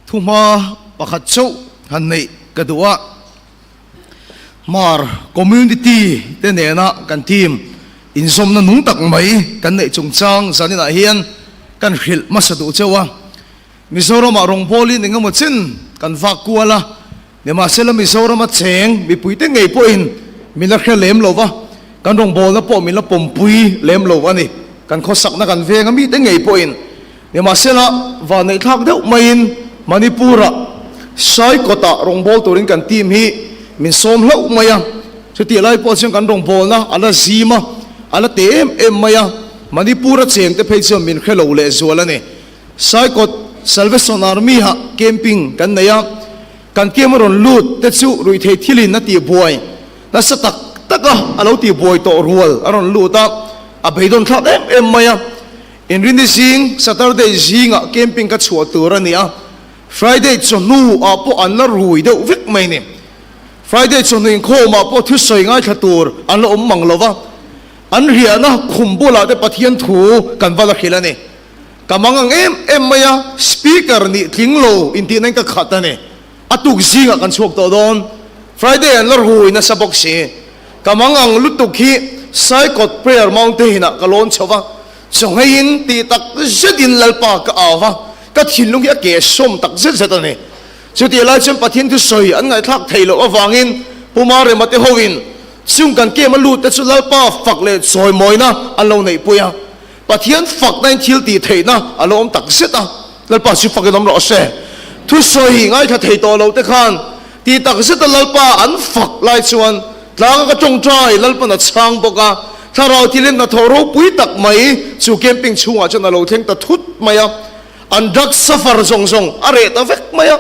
Thuhma pakhat chauh han neih ka duh a, Hmar community te nena kan team inzawmna nung tak mai kan neih chungchang zaninah hian kan hrilh hmasa duh chauh a. Mizoramah rawngbawlin engemaw chen kan vak kual a, nimahsela Mizorama cheng mipuite ngei pawhin min la hre lem lo va, kan rawngbawlna pawh min la pawmpui lem lo a ni. Kan khawsakna kan veng a mite ngei pawhin Nimahsela, vanneihthlak deuh maiin Manipur-ah Saikawtah rawngbâwl turin kan team hi min sawm hlauh mai a. Chutih lai pawh chuan kan rawngbâwlna a la zim a, a la teh em em mai a. Manipur-a chengte phei chuan min hre lo lehzual a ni. Saikawt Salvation Army-ah camping kan nei a, kan camp a rawn lut te chu ruihtheih thilin a tihbuai nasa tak tak a, a lo tihbuai tawh rual a rawn lut a, a beidawnthlak em em mai a. Inrini zing, Saturday, zingah camping ka chhuah tur a ni a, Friday chawhnu ah pawh an la rui deuh vek mai ni. Friday chawhnu inkhawm ah pawh thusawi ngaithla tur an la awm mang lo va, an riahna khum bulah te Pathian thu kan va la hrilh a ni. Ka mang ang em em mai a, speaker nih tling lo intihna in ka khat a ni. A tuk zingah kan chhuak tawh dawn. Friday an la rui nasa bawk si. Ka mang ang lutuk hi Saikawt Prayer Mountain ah ka lawn chho va, Chawngeiin tih tak zetin Lalpa ka au va, ka thinlung hi a ke sawm tak zet zet a ni. Chutih lai chuan Pathian thusawi an ngaihthlak theih loh avangin Pu Marema te hoin chung kan kem a lut te chu Lalpa fak leh chawimawina an lo neihpui a. Pathian fakna in thil tih theihna a lo awm tak zet a, Lalpa chu fakin awm rawh se. Thusawi ngaithla thei tawh lo te khan tih tak zeta Lalpa an fak lai chuan tlanga ka tawngtai Lalpan a chhang bawk a, thlarau thilin hnathawh ropui tak mai chu camping chhungah chuan a lo thleng ta thut mai a, an drug suffer zawng zawng a reh ta vek mai a,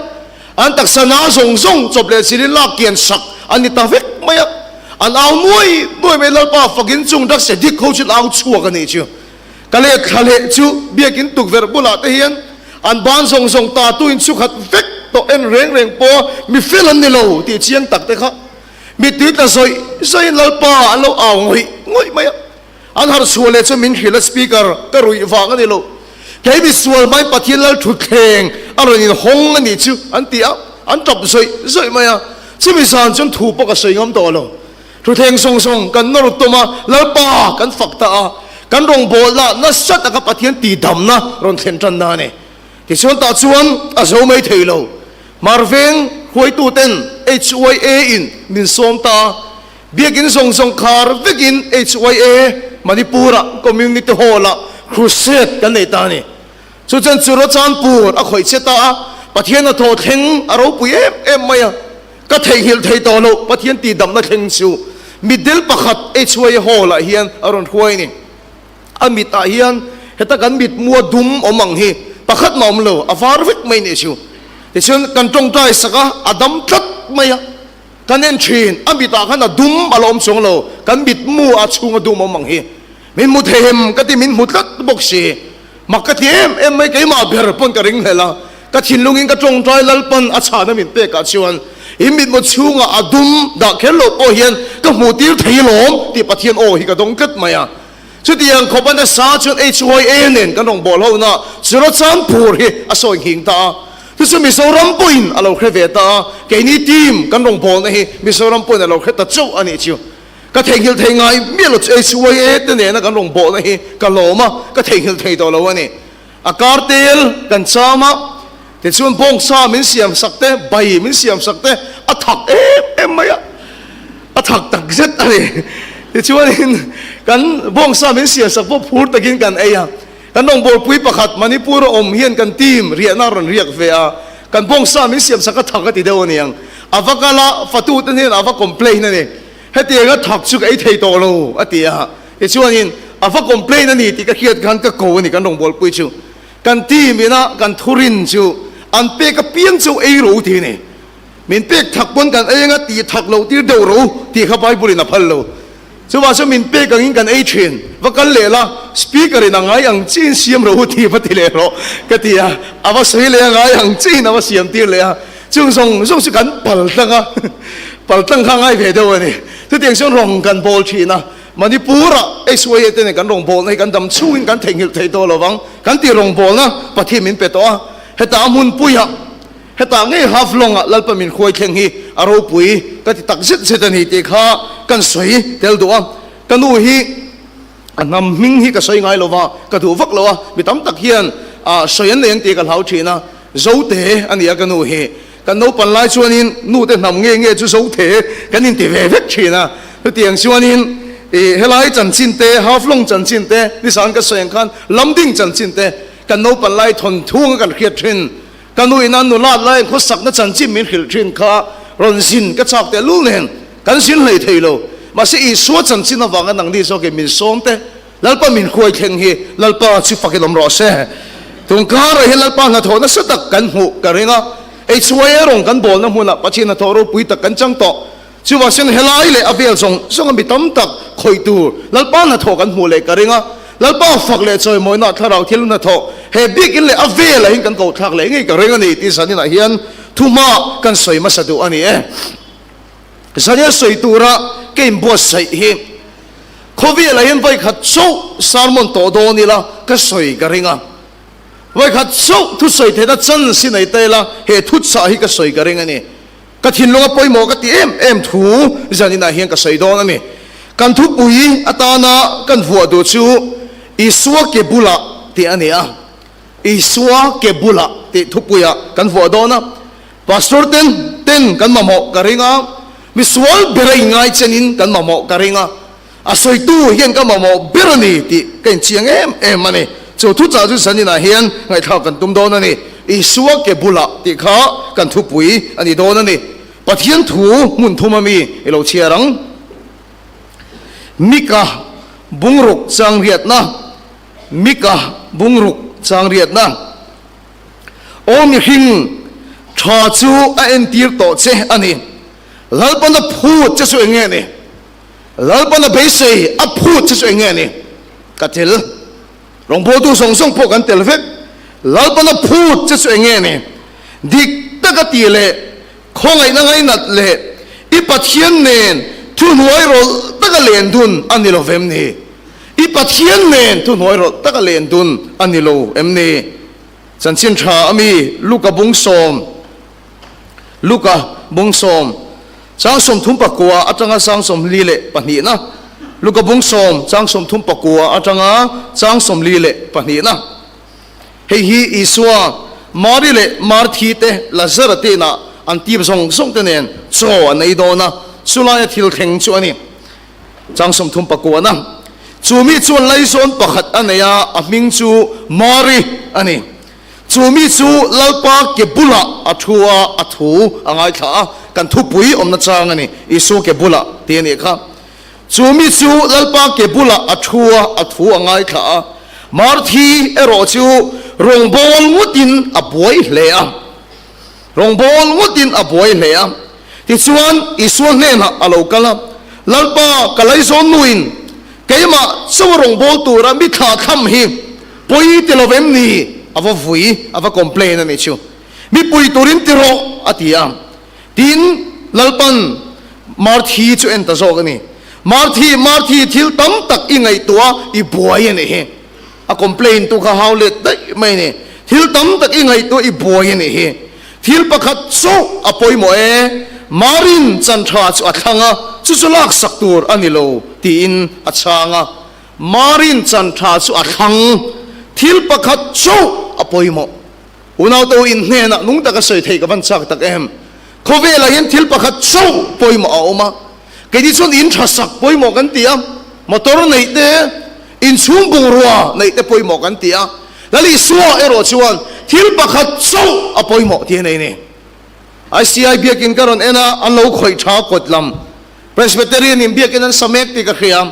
an taksa na zawng zawng chawp leh chilin lak kian sak an ni ta vek mai a, an au nuai nuai mai Lalpa fakin chung drugs addict ho chu an au chhuak a nih chu. Ka leh thla leh chu biakin tukverh bulah te hian an ban zawng zawng ta tu in chhukhat vek tawh en reng reng pawh mi fel an ni lo tih chiang tak te kha mittui tla zawih zawih in Lalpa an lo au ngawih ngawih mai a. An harh chhuah leh chu min hrilh a speaker ka ruih vang a ni lo. Kei mi sual hmain Pathian lal thutthleng a rawn in hawng a nih chu an ti a, an tap zawih zawih mai a. Chumi zan chuan thu pawh ka sawi ngam tawh lo. Thutthleng zawng zawng kan nawr tawm a, Lalpa kan fak ta a, kan rawngbawlna nasa taka Pathian tihdamna rawn thlen tanna a ni. Tichuan tah chuan a zo mai thei lo. Marveng hruaituten HYA in min sawm ta a, biakin zawng zawng khar vekin HYA Manipur-ah Community Hall-ah crusade kan nei ta a ni. Chu chuan Churachandpur a khawih che ta a, Pathian a thaw thleng a ropui em em mai a. Ka theihnghilh thei tawh loh Pathian tihdamna thleng chu mitdel pakhat HYA Hall ah hian a rawn hruai a ni. A mit ah hian heta kan mitmua dum awm ang hi pakhat mah awm lo, a var vek mai nih chu. Tichuan kan tawngtai sak a, a dam tlat mai a. Kan en thin, a mit ah khan a dum a la awm chuang lo, kan mitmu a chhung a dum awm ang hi. Min hmu thei em ka ti min hmu tlat bawk si. Mak ka ti em em mai, keimah ber pawn ka ring hlel a, ka thinlungin ka tawngtai Lalpan a chhana min pekah chuan i mitmu chhungah a dum dah kher loh pawh hian ka hmuh tir thei lawm tih Pathian aw hi ka dawng tlat mai a. Chutiang khawp a nasa chuan HYA nen kan rawn bawl ho na Churachandpur hi a sawi nghing ta a, chu chu Mizoram pawhin a lo hre ve ta a, keini team kan rawn bawlna hi Mizoram pawhin a lo hre ta chauh a nih chu. Ka theihnghilh thei ngai miah lo chu HYA te nena kan rawn bawhna hi ka lawm a, ka theihnghilh thei tawh lo a ni. A kar tel kan cham a, tichuan bawngsa min siam sak te, bai min siam sak te a thak em em mai a, a thak tak zet a ni. Tichuanin kan bawngsa min siam sak pawh phur takin kan ei a, kan rawngbawlpui pakhat Manipur a awm hian kan team riahna a rawn riak ve a, kan bawngsa min siam sak a thak a ti deuh a niang. A va kal a, fatute hnenah a va complain a ni. Hetianga thak chu ka ei thei tawh lo, a ti a. Tichuanin, a va complain a ni tih ka hriat khan ka ko a ni kan rawngbawlpui chu. Kan team ina kan thurin chu an pek apiang chu ei ro ti a ni. Min pek thak pawn kan ei anga tih thak loh tir deuh ro tih kha Bible in a phal lo. Chuvang chuan min pek angin kan ei thin. Va kal leh la, speaker in a ngai ang chiin siam ro tih va ti leh rawh ka ti a. A va sawi leh a ngai ang chiin a va siam tir leh a. Chung zawng zawng chu kan pal tlang a, pal tlang kha a ngai ve deuh a ni. Chutiang chuan rawng kan bawl thin a, Manipur-ah HYA te nen kan rawng bawlna hi kan dam chhungin kan theihnghilh thei tawh lo vang. Kan tih rawng bawlna Pathian min pe tawh a, hetah a hmunpuiah. Hetah ngei Haflong-ah Lalpa min hruai thleng hi a ropui ka ti tak zet zet a ni tih kha kan sawi tel duh a. Ka nu hi a hnam hming hi ka sawi ngai lo va, ka duh vak lo a, mi tam tak hian sawi an nei ang tih ka hlau thin a, Zote a ni a ka nu hi. Kan naupan lai chuanin nute hnam nge nge chu Zote kan inti ve vek thin a, chutiang chuanin ih helai chanchin te, Haflong chanchin te, nizan ka sawi ang khan Lamding chanchin te kan naupan lai thawnthu anga kan hriat thin. Ka nu ina nulat lai khawsakna chanchin min hrilh thin kha rawn zin ka chak tehlul nen kan zin hlei thei lo. Mahse Isua chanchin avanga nangni zawkin min sawm te, Lalpa min hruai thleng hi Lalpa chu fakin awm rawh se. Tun karah hian Lalpa hnathawh nasa tak kan hmuh ka ring a, HYA rawng kan bawlna hmunah Pathian hnathawh ropui tak kan chang tawh. Chuvangin helai leh a vel zawng zawnga mi tam tak khawih tur Lalpa hnathawh kan hmuh leh ka ring a, Lalpa fak leh chawimawina thlarau thil hnathawh he biakin leh a velah hian kan ko thlak leh ngei ka ring a ni tih zaninah hian thuhma kan sawi hmasa duh a ni e. Zania sawi tura ka inbuatsaih hi khawvelah hian vawikhat chauh sermon tawh dawn ila ka sawi ka ring a, vawikhat chauh thusawi theihna chance hi nei ta ila he thuchah hi ka sawi ka ring a ni. Ka thinlunga pawimawh ka ti em em thu zaninah hian ka sawi dawn a ni. Kan thupui atana kan vuah duh chu Isua ke bulah tih a ni a. Isua ke bulah tih thupuiah kan vuah dawn a. Pastor ten ten kan mamawh ka ring a, misual bera inngai chenin kan mamawh ka ring a. A sawitu hian ka mamawh ber a ni tih ka inchiang em em a ni. Chu thuchah chu zaninah hian ngaihthlak kan tum dawn a ni. Isua ke bulah tih kha kan thupui a ni dawn a ni. Pathian thu hmun thum a mi i lo chhiar ang. Mika bungruk chang riatna Mika bungruk chang riatna Aw mihring, tha chu a entir tawh che a ni. Lalpana phut che chu eng nge ni? Lalpan a beisei a phut che chu eng nge ni? Ka tel. Rawngbawltu zawng zawng pawh kan tel vek. Lalpan a phut che chu eng nge ni? Dik taka tih leh khawngaihna ngainat leh i Pathian nen thuhnuai rawlh taka len dun a ni lo vem ni? I Pathian nen thuhnuai rawlh taka len dun a ni lo em ni? Chanchin tha a mi Luka bungsawm Luka bungsawm Chang 34 atanga chang 42na, Luka bung sawm chang 34 atanga chang 42na. Hei hi Isua, Mari leh Marthi te, Lazara te inah an tip zawng zawng te nen chaw an ei dawn a, chulaia thil thleng chu a ni. Chang 39na, Chu mi chuan laizawn pakhat a nei a, a hming chu Mari a ni. Chu mi chu Lalpa ke bulah a thu a, a thu a ngaithla a, kan thupui awmna chang a ni, Isua ke bulah tih a nih kha. Chu mi chu Lalpa ke bulah a thu a, a thu a ngaithla a. Marthi erawh chu rawngbâwl ngawtin a buai hle a. Rawngbâwl ngawtin a buai hle a. Tichuan, Isua hnênah a lo kal a, Lalpa, ka laizawn nuin keimah chauh a rawngbâwl tura mi thlah tham hi pawi ti lo em ni? A va vui, a va complain a nih chu. Mi pui turin ti rawh, a ti a. Tin, Lalpan Marthi chu en ta zawk a ni. Marthi, Marthi, thil tam tak i ngaihtuah i buai a nih hi. A complain tu kha hau let daih mai a ni. Thil tam tak i ngaihtuah i buai a nih hi. Thil pakhat chu a pawimawh e, Marin chan tha chu a thlang a, chu chu laksak tur a ni lo tiin a chhang a. Marin chan tha chu a thlang. Thil pakhat chu a pawimawh. Unauto in hnenah nung taka sawi theih ka van chak tak em? Khawvelah hian thil pakhat chauh pawimawh a awm a, keini chuan in tha sak pawimawh kan ti a, motor neih te, inchhung bungrua neih te pawimawh kan ti a, Lal Isua erawh chuan thil pakhat chauh a pawimawh tih a nei ni. ICI biakin ka rawn en a, an lo khawih tha kawt lam. Presbyterian in biakin an sa mek tih ka hria.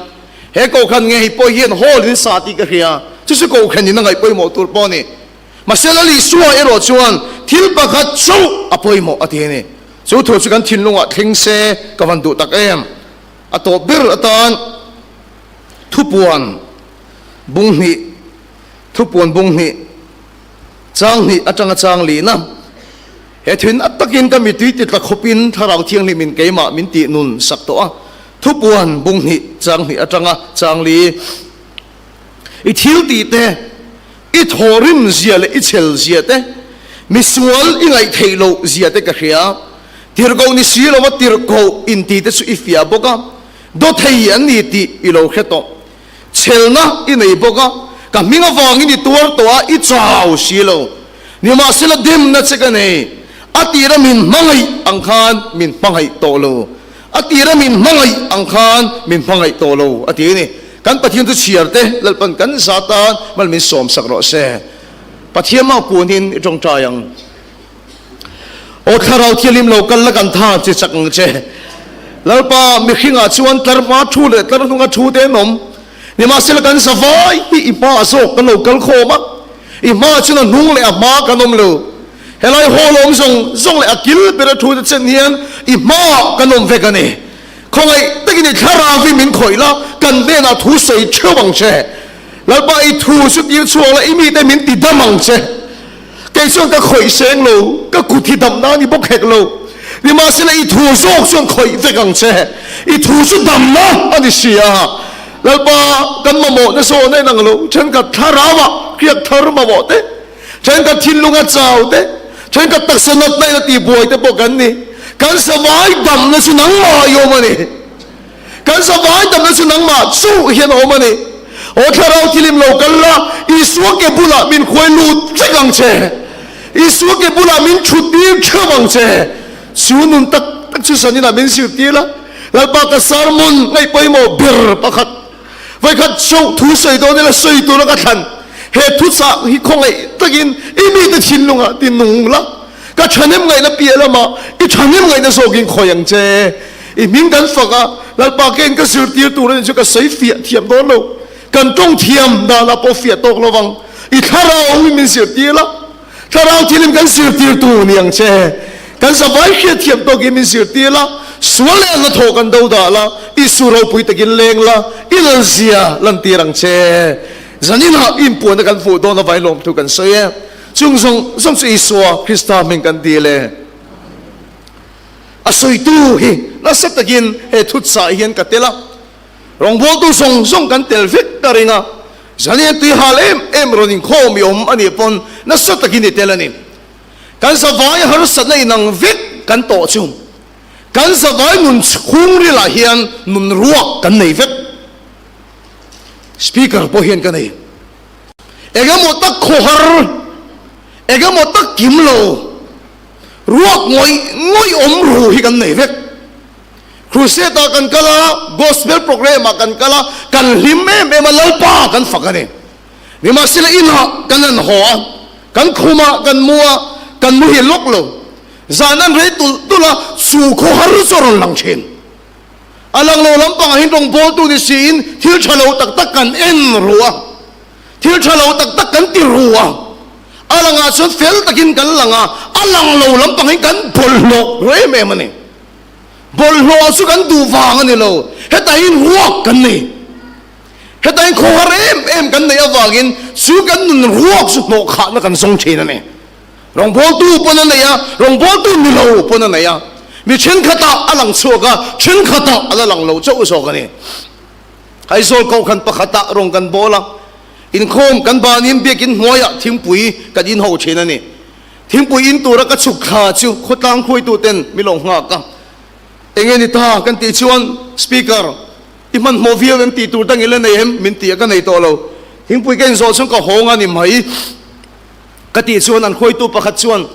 He kohhran ngei pawh hian hall in sa tih ka hria. Chu chu kohhran in a ngaih pawimawh tur pawh a ni. Mahse Lal Isua erawh chuan thil pakhat chauh a pawimawh a ti a ni. Chu thu chu kan thinlungah thleng se ka van duh tak em. A tawp ber atan thupuan bung hnih, thupuan bung hnih, chang hnih atanga chang lihna. He thin a takin ka mitui ti tla khawpin Thlarau Thianghlim in keimah min tih nun sak tawh a. Thupuan bung hnih, chang hnih atanga chang li. I thil tih te, i thawhrim zia leh i chhel zia te, Misual i ngaih theih loh zia te ka hria. Tirhkoh ni si lova tirhkoh inti te chu i fiah bawk a, dawthei an ni tih i lo hre tawh. Chhelna i nei bawk a, ka hming avangin i tuar tawh a, i chau si lo. Nimahsela demna che ka nei, a tira min hmangaih ang khan min hmangaih tawh lo. A tira min hmangaih ang khan min hmangaih tawh lo, a ti a ni. Kan Pathian chu chhiar te Lalpan kan za tan mal min sawm sak rawh se. Pathian mah kunin i tawngtai ang. Aw Thlarau Thianghlim lo kal la kan tha che chak ang che. Lalpa mihringah chuan tlar hma thu leh tlar hnunga thu te an awm. Nimahsela kan za vai hi i hmaah zawk kan lo kal khawm a, i hmaah chuan a hnung leh a hma kan awm lo. Helai hall awm zawng zawng leh a kil bera thu te chen hian i hmaah kan awm vek a ni. Khawngaih takin i thlarau hi min khawih la, kan hnenah thu sawi theuh ang che. Lalpa i thu chu tir chhuak la, i mite min ti dam ang che. Kei chuan ka khawih seng lo, ka kut hi damna a ni bawk hek lo. Nimahsela i thu zawk chuan khawih vek ang che, i thu chu damna a ni si a. Lalpa, kan mamawhna zawhna in ang lo, thenkhat thlarauah hriak thar mamawh te, thenkhat thinlunga chau te, thenkhat taksa natna in a tihbuai te pawh kan ni. Kan savai damna chu nangmah i awm a ni. Kan zavai damna chu nangmah chauh hian a awm a ni. Aw Thlarau thilim lo kal la, Isua ke bulah min khuai lut vek ang che. Isua ke bulah min thut tir theuh ang che. Chu nun tak tak chu zaninah min zirtir la, Lalpa ka sermon ngaih pawimawh ber pakhat, vawikhat chauh thu sawi dawn ila sawi tura ka thlan. He thuchah hi khawngaih takin i mite thinlungah ti nung la. Ka thahnem ngaihna piah lamah i thahnem ngaihna zawkin khawi ang che. I hming kan fak a, Lalpa kein ka zirtir tur a nih chu ka sawi fiah thiam dawn lo. Kan tawng thiam danah pawh fiah tawk lo vang. I thlarau hi min zirtir la, thlarau thilin kan zirtir tur ni ang che. Kan zavai hriat thiam tawkin min zirtir la, sual leh an hnathawh kan do dah la, Isu ropui takin leng la, i lalzia lantir ang che. Zaninah inpuanna kan fuh dawn avangin lawmthu kan sawi e. Chung zawng zawng chu Isua Krista hming kan dil e. A sawitu hi nasa takin he thutsa hian ka tel a, rawngbawltu zawng zawng kan tel vek ka ring a, zanian tui hal em em rawn inkhawm i awm a nih pawn nasa takin i tel a ni. Kan zavai harsatna inang vek kan tawh chu kan zavai nun chhungril ah hian nun ruak kan nei vek. Speaker pawh hian ka nei. Engemaw tak khawhar, engemaw tak kim lo, ruak ngawih ngawih awm ru hi kan nei vek. Crusade ah kan kal a, gospel program ah kan kal a, kan hlim em em a, Lalpa kan fak a ni. Nimahsela inah kan han haw a, kan khumah kan mu a, kan muhil lawk lo. Zan an rei tulh tulh a, chu khawhar chu a rawn lang thin. A lang lo lampangah hian rawngbawltu ni siin thil tha lo tak tak kan en ru a, thil tha lo tak tak kan ti ru a, a langah chuan fel takin kan lang a, a lang lo lampang hian kan bawlhhlawh ru em em a ni. Bawlhhlawh chu kan duh vang a ni lo, hetah hian ruak kan nei. Hetah hian khawhar em em kan neih avangin chu kan nun ruak chu hnawhkhahna kan zawng thin a ni. Rawngbawltu pawn a nei a, rawngbawltu ni lo pawn a nei a. Mi thenkhatah a lang chhuak a, thenkhatah a la lang lo chauh zawk a ni. Aizawl kohhran pakhatah rawng kan bawl a, inkhawm kan banin biakin hnuaiah thingpui kan inho thin a ni. Thingpui in tura ka chhuk thla chu khawtlang hruaituten min lo nghak a, Enge ni ta kan tih chuan Speaker, i hmanhmawh viau em tih tur dang i la nei em? min ti a, ka nei tawh lo. Thingpui ka inzawh chuan ka hawng a ni mai. Ka tih chuan an hruaitu pakhat chuan,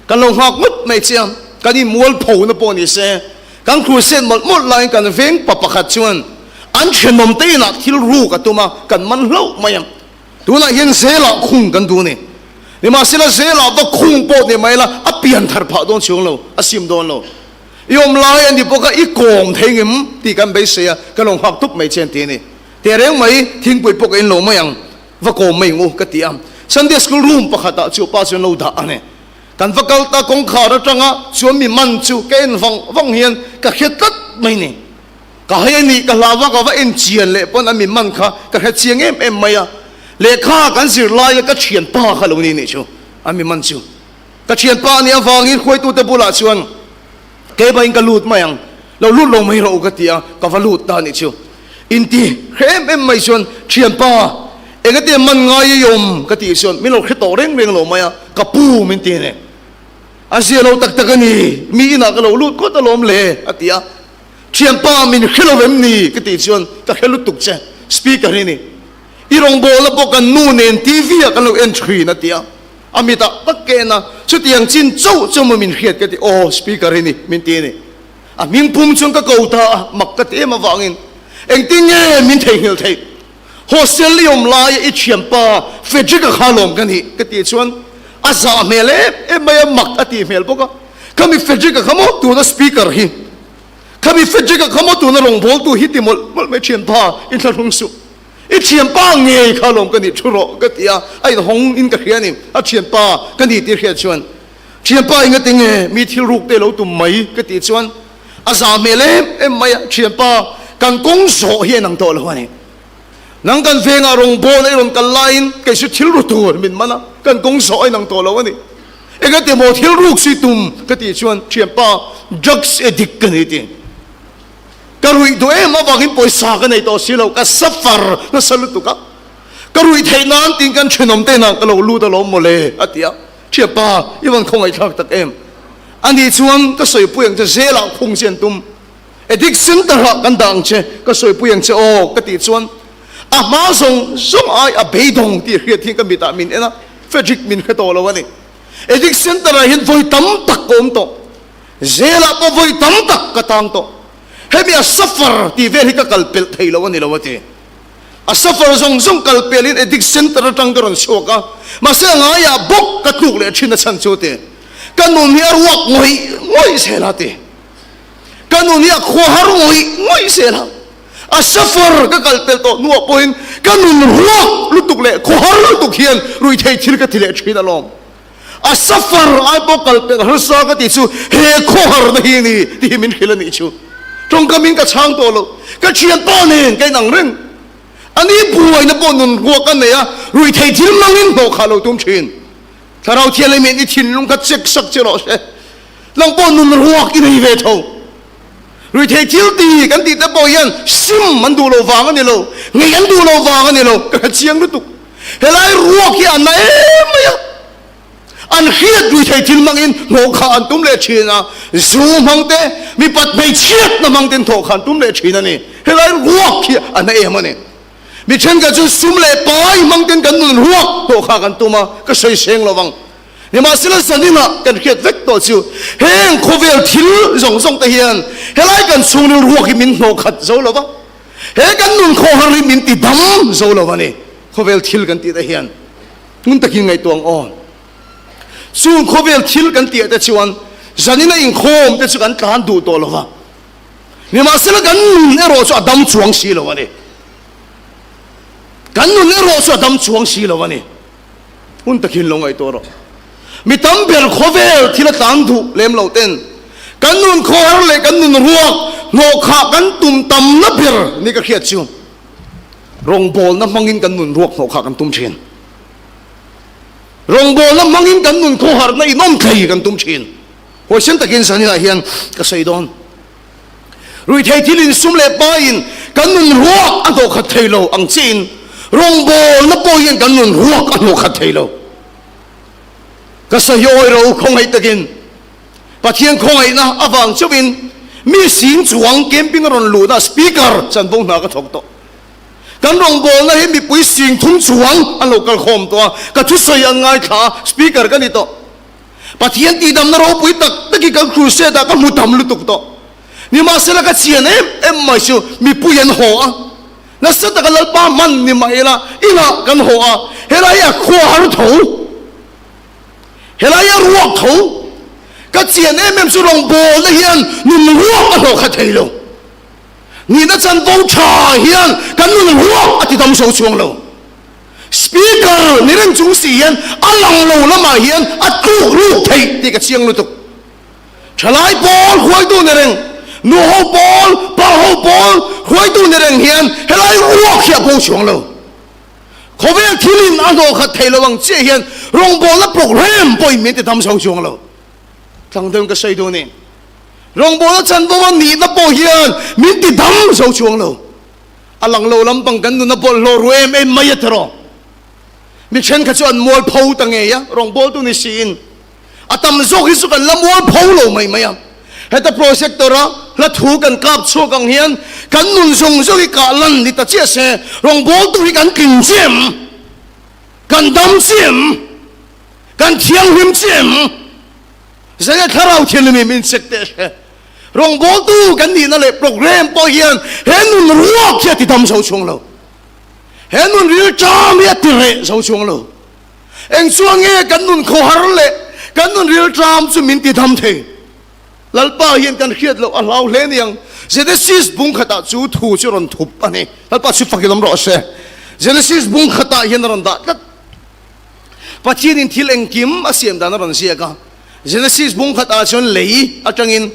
Kan lo nghak ngawt mai che a, kan inmualpho na pawh ni se, kan crusade mawlh mawlh laiin kan veng pa pakhat chuan an thenawm te inah thil ruk a tum a, kan man hlauh mai a, tunah hian zelah khung kan duh a ni. Nimahsela zelah va khung pawh ni mai la, a pian thar phah dawn chuang lo, a sim dawn lo. I awm lai a ni bawk a, i kawm thei ngem tih kan beisei a, kan lo nghak tup mai che an ti a ni. Tehreng mai, thingpui pawh ka in lo mai ang. Va kawm mai ang u ka ti a, Sunday school room pakhatah chu pa chuan lo dah a ni. Kan va kal ta kawngkhar atanga chuan mi man chu ka en vang vang hian ka hre tlat mai ni. Ka hai a nih ka hlau a, ka va en chian leh pawn a mi man kha ka hre chiang em em mai a. Lehkha kan zir laia ka thianpa kha lo ni nih chu a mi man chu. Ka thianpa a nih avangin hruaitute bulah chuan Keibain ka lut mai ang, lo lut lo mai rawh u ka ti a, ka va lut ta nih chu. Inti hre em em mai chuan, Thianpa, engati man ngai i awm? ka tih chuan min lo hre tawh reng reng lo mai a. Ka pu min ti a ni. A zia lo tak tak a ni, mi inah ka lo lut ngawt alawm le, a ti a. Thianpa min hre lo em ni? ka tih chuan, Ka hre lutuk che, Speaker hi ni. I rawngbawlna pawh kan nu nen TV ah kan lo en thin, a ti a. A mitah tak ka en a, chutiang chin chauh chu maw min hriat ka ti, Aw, Speaker hi ni, min ti a ni. A hming pum chuan ka ko ta a, mak ka ti em avangin engtin nge min theihnghilh theih? Hostel i awm laia i thianpa Frederick-a kha lawm ka nih ka tih chuan a zah hmel em em mai a, mak a tih hmel bawk a. Khami Frederick-a kha maw tuna speaker hi, khami Frederick-a kha maw tuna rawngbawltu hi ti mawlh mawlh mai thianpa i thlahrung suh. I thianpa ngei kha lawm ka nih thu rawh ka ti a, a inhawng in ka hria a ni, a thianpa ka ni tih hriat chuan. Thianpa enga ti nge mi thil ruk te lo tum mai ka tih chuan a zah hmel em em mai a, thianpa kan kawng zawh hi a inang tawh lo a ni. Nang kan vengah rawngbawlna i rawn kal laiin kei chu thil ru tur min man a, kan kawng zawh a inang tawh lo a ni. Enga ti maw thil ruk si tum ka tih chuan thianpa drugs addict ka ni ti. Ka ruih duh em avangin pawisa ka nei tawh si lo, ka suffer nasa lutuk a, ka ruih theih nan tiin kan thenawm te inah ka lo lut alawm mawle a ti a. Thianpa, i van khawngaihthlak tak em? Ani chuan ka sawipui ang che, zelah khung che an tum. Addict center-ah kan dah ang che, ka sawipui ang che aw, ka tih chuan a hma zawng zawng ai a beidawng tih hriat hian ka mitah min en a, Frederick min hre tawh lo a ni. Addict center-ah hian vawi tam tak ka awm tawh, zelah pawh vawi tam tak ka tang tawh. Hemi a suffer tih vel hi ka kal pelh thei lo a ni lo a ti. A suffer zawng zawng kal pelin addict center atang ka rawn chhuak a, mahse a ngaiah bawk ka tluk leh thin a chhan chu ti. Ka nun hi a ruak ngawih ngawih zel a ti. Ka nun hi a khua har ngawih ngawih zel a. A suffer ka kal pel tawh hnuah pawhin ka nun ruak lutuk leh khua har lutuk hian ruihtheih thil ka ti leh thin alawm. A suffer ai pawh kal pel harsa ka tih chu he khawharna hi a ni tih hi min hrilh a nih chu. Tawngkamin ka chhang tawh lo. Ka thianpa nen ka inang reng. A ni buaina pawh nun ruak a nei a, ruihtheih thil mangin hnawh khah lo tum thin. Thlarau Thianghlim i thinlung kha check sak che rawh se. Nang pawh nun ruak i nei ve tho. Ruihtheih thil ti kan tih te pawh hian sim an duh loh vang a ni lo, ngei an duh loh vang a ni lo, ka hre chiang lutuk. Helai ruak hi a na em mai a, an hriat ruihtheih thil hmangin hnawhkhah an tum leh thin a, zu hmang te, mipat hmeichhiatna hmang ten hnawhkhah an tum leh thin a ni. Helai ruak hi a na em a ni. Mi thenkhat chu sum leh pai hmang ten kan nun ruak hnawhkhah kan tum a, ka sawi seng lo vang. Nimahsela zaninah kan hriat vek tawh chu heng khawvel thil zawng zawng te hian helai kan chhungril ruak hi min hnawh khat zo lo va, he kan nun khawhar hi min ti dam zo lo a ni. Khawvel thil kan tih te hian hmun takin ngaihtuah ang aw. Chung khawvel thil kan tih ah te chuan zanina inkhawm te chu kan tlan duh tawh lo va, nimahsela kan nun erawh chu a dam chuang si lo a ni. Kan nun erawh chu a dam chuang si lo a ni. Hun takin lo ngaihtuah rawh. Mi tam ber khawvel thil a tlan duh lem lo ten kan nun khawhar leh kan nun ruak hnawhkhah kan tum tamna ber ni ka hriat chu rawngbawlna hmangin kan nun ruak hnawhkhah kan tum thin. Rawngbawlna hmangin kan nun khawharna inawm thei kan tum thin. Huaisen takin zaninah hian ka sawi dawn. Ruihtheih thil insum leh pain kan nun ruak a hnawhkhat thei lo ang chiin rawngbawlna pawh hian kan nun ruak a hnawhkhat thei lo. Ka sawi awi ro khawngaih takin Pathian khawngaihna avang chauhin mi sing chuang camping a rawn luhna speaker chanvo hna ka thawk tawh. Kan rawngbawlna hi mipui sing thum chuang an lo kal khawm tawh a, ka thusawi an ngaithla a, speaker ka ni tawh. Pathian tihdamna ropui tak tak hi kan crusade ah ka hmu tam lutuk tawh. Nimahsela ka chian em em mai chu mipui an haw a, nasa taka Lalpa hman ni mah ila inah kan haw a, helai hi a khua har tho, helai hi a ruak tho. Ka chian em em chu rawngbawlna hian nun ruak a hlawh khat thei lo. Nihna chanvo tha hian kan nun ruak a ti dam zo chuang lo. Speaker ni reng chung si hian a lang lo lamah hian a tluk ruk theih tih ka chiang lutuk. Thalai pawl hruaitu ni reng, nu ho pawl, pa ho pawl hruaitu ni reng hian helai ruak hi a bo chuang lo. Khawvel thilin a hnawh khat thei lo ang chiah hian rawngbawlna program pawhin min ti dam zo chuang lo. Tlang deuhin ka sawi duh a ni. Rawngbawlna chanvo a nihna pawh hian min ti dam zo chuang lo. A lang lo lampang kan nun a bawlhhlawh ru em em mai a tiraw? Mi thenkhat chu an mualpho ta ngei a, rawngbawltu ni siin. A tam zawk hi chu kan la mualpho lo mai mai a. Heta projector a hla thu kan kap chhuak ang hian kan nun zawng zawng hi kah lan ni ta chiah se, rawngbawltu hi kan tling chiah em? Kan dam chiah em? Kan thianghlim chiah em? Zai thlarau thianghlim min check teh hre. Rawngbawltu kan nihna leh program pawh hian he nun ruak hi a ti dam zo chhung lo. He nun rilṭam hi a ti reh zo chhung lo. Eng chuan nge kan nun khawhar leh kan nun rilṭam chu min ti dam thei? Lalpa hian kan hriat loh a hlau hle niang. Genesis bung khatah chu thu chu rawn thup a ni. Lalpa chu fakin awm rawh se. Genesis bung khatah hian a rawn dah tlat. Pathianin thil engkim a siam dan a rawn ziak a. Genesis bung khatah chuan lei atangin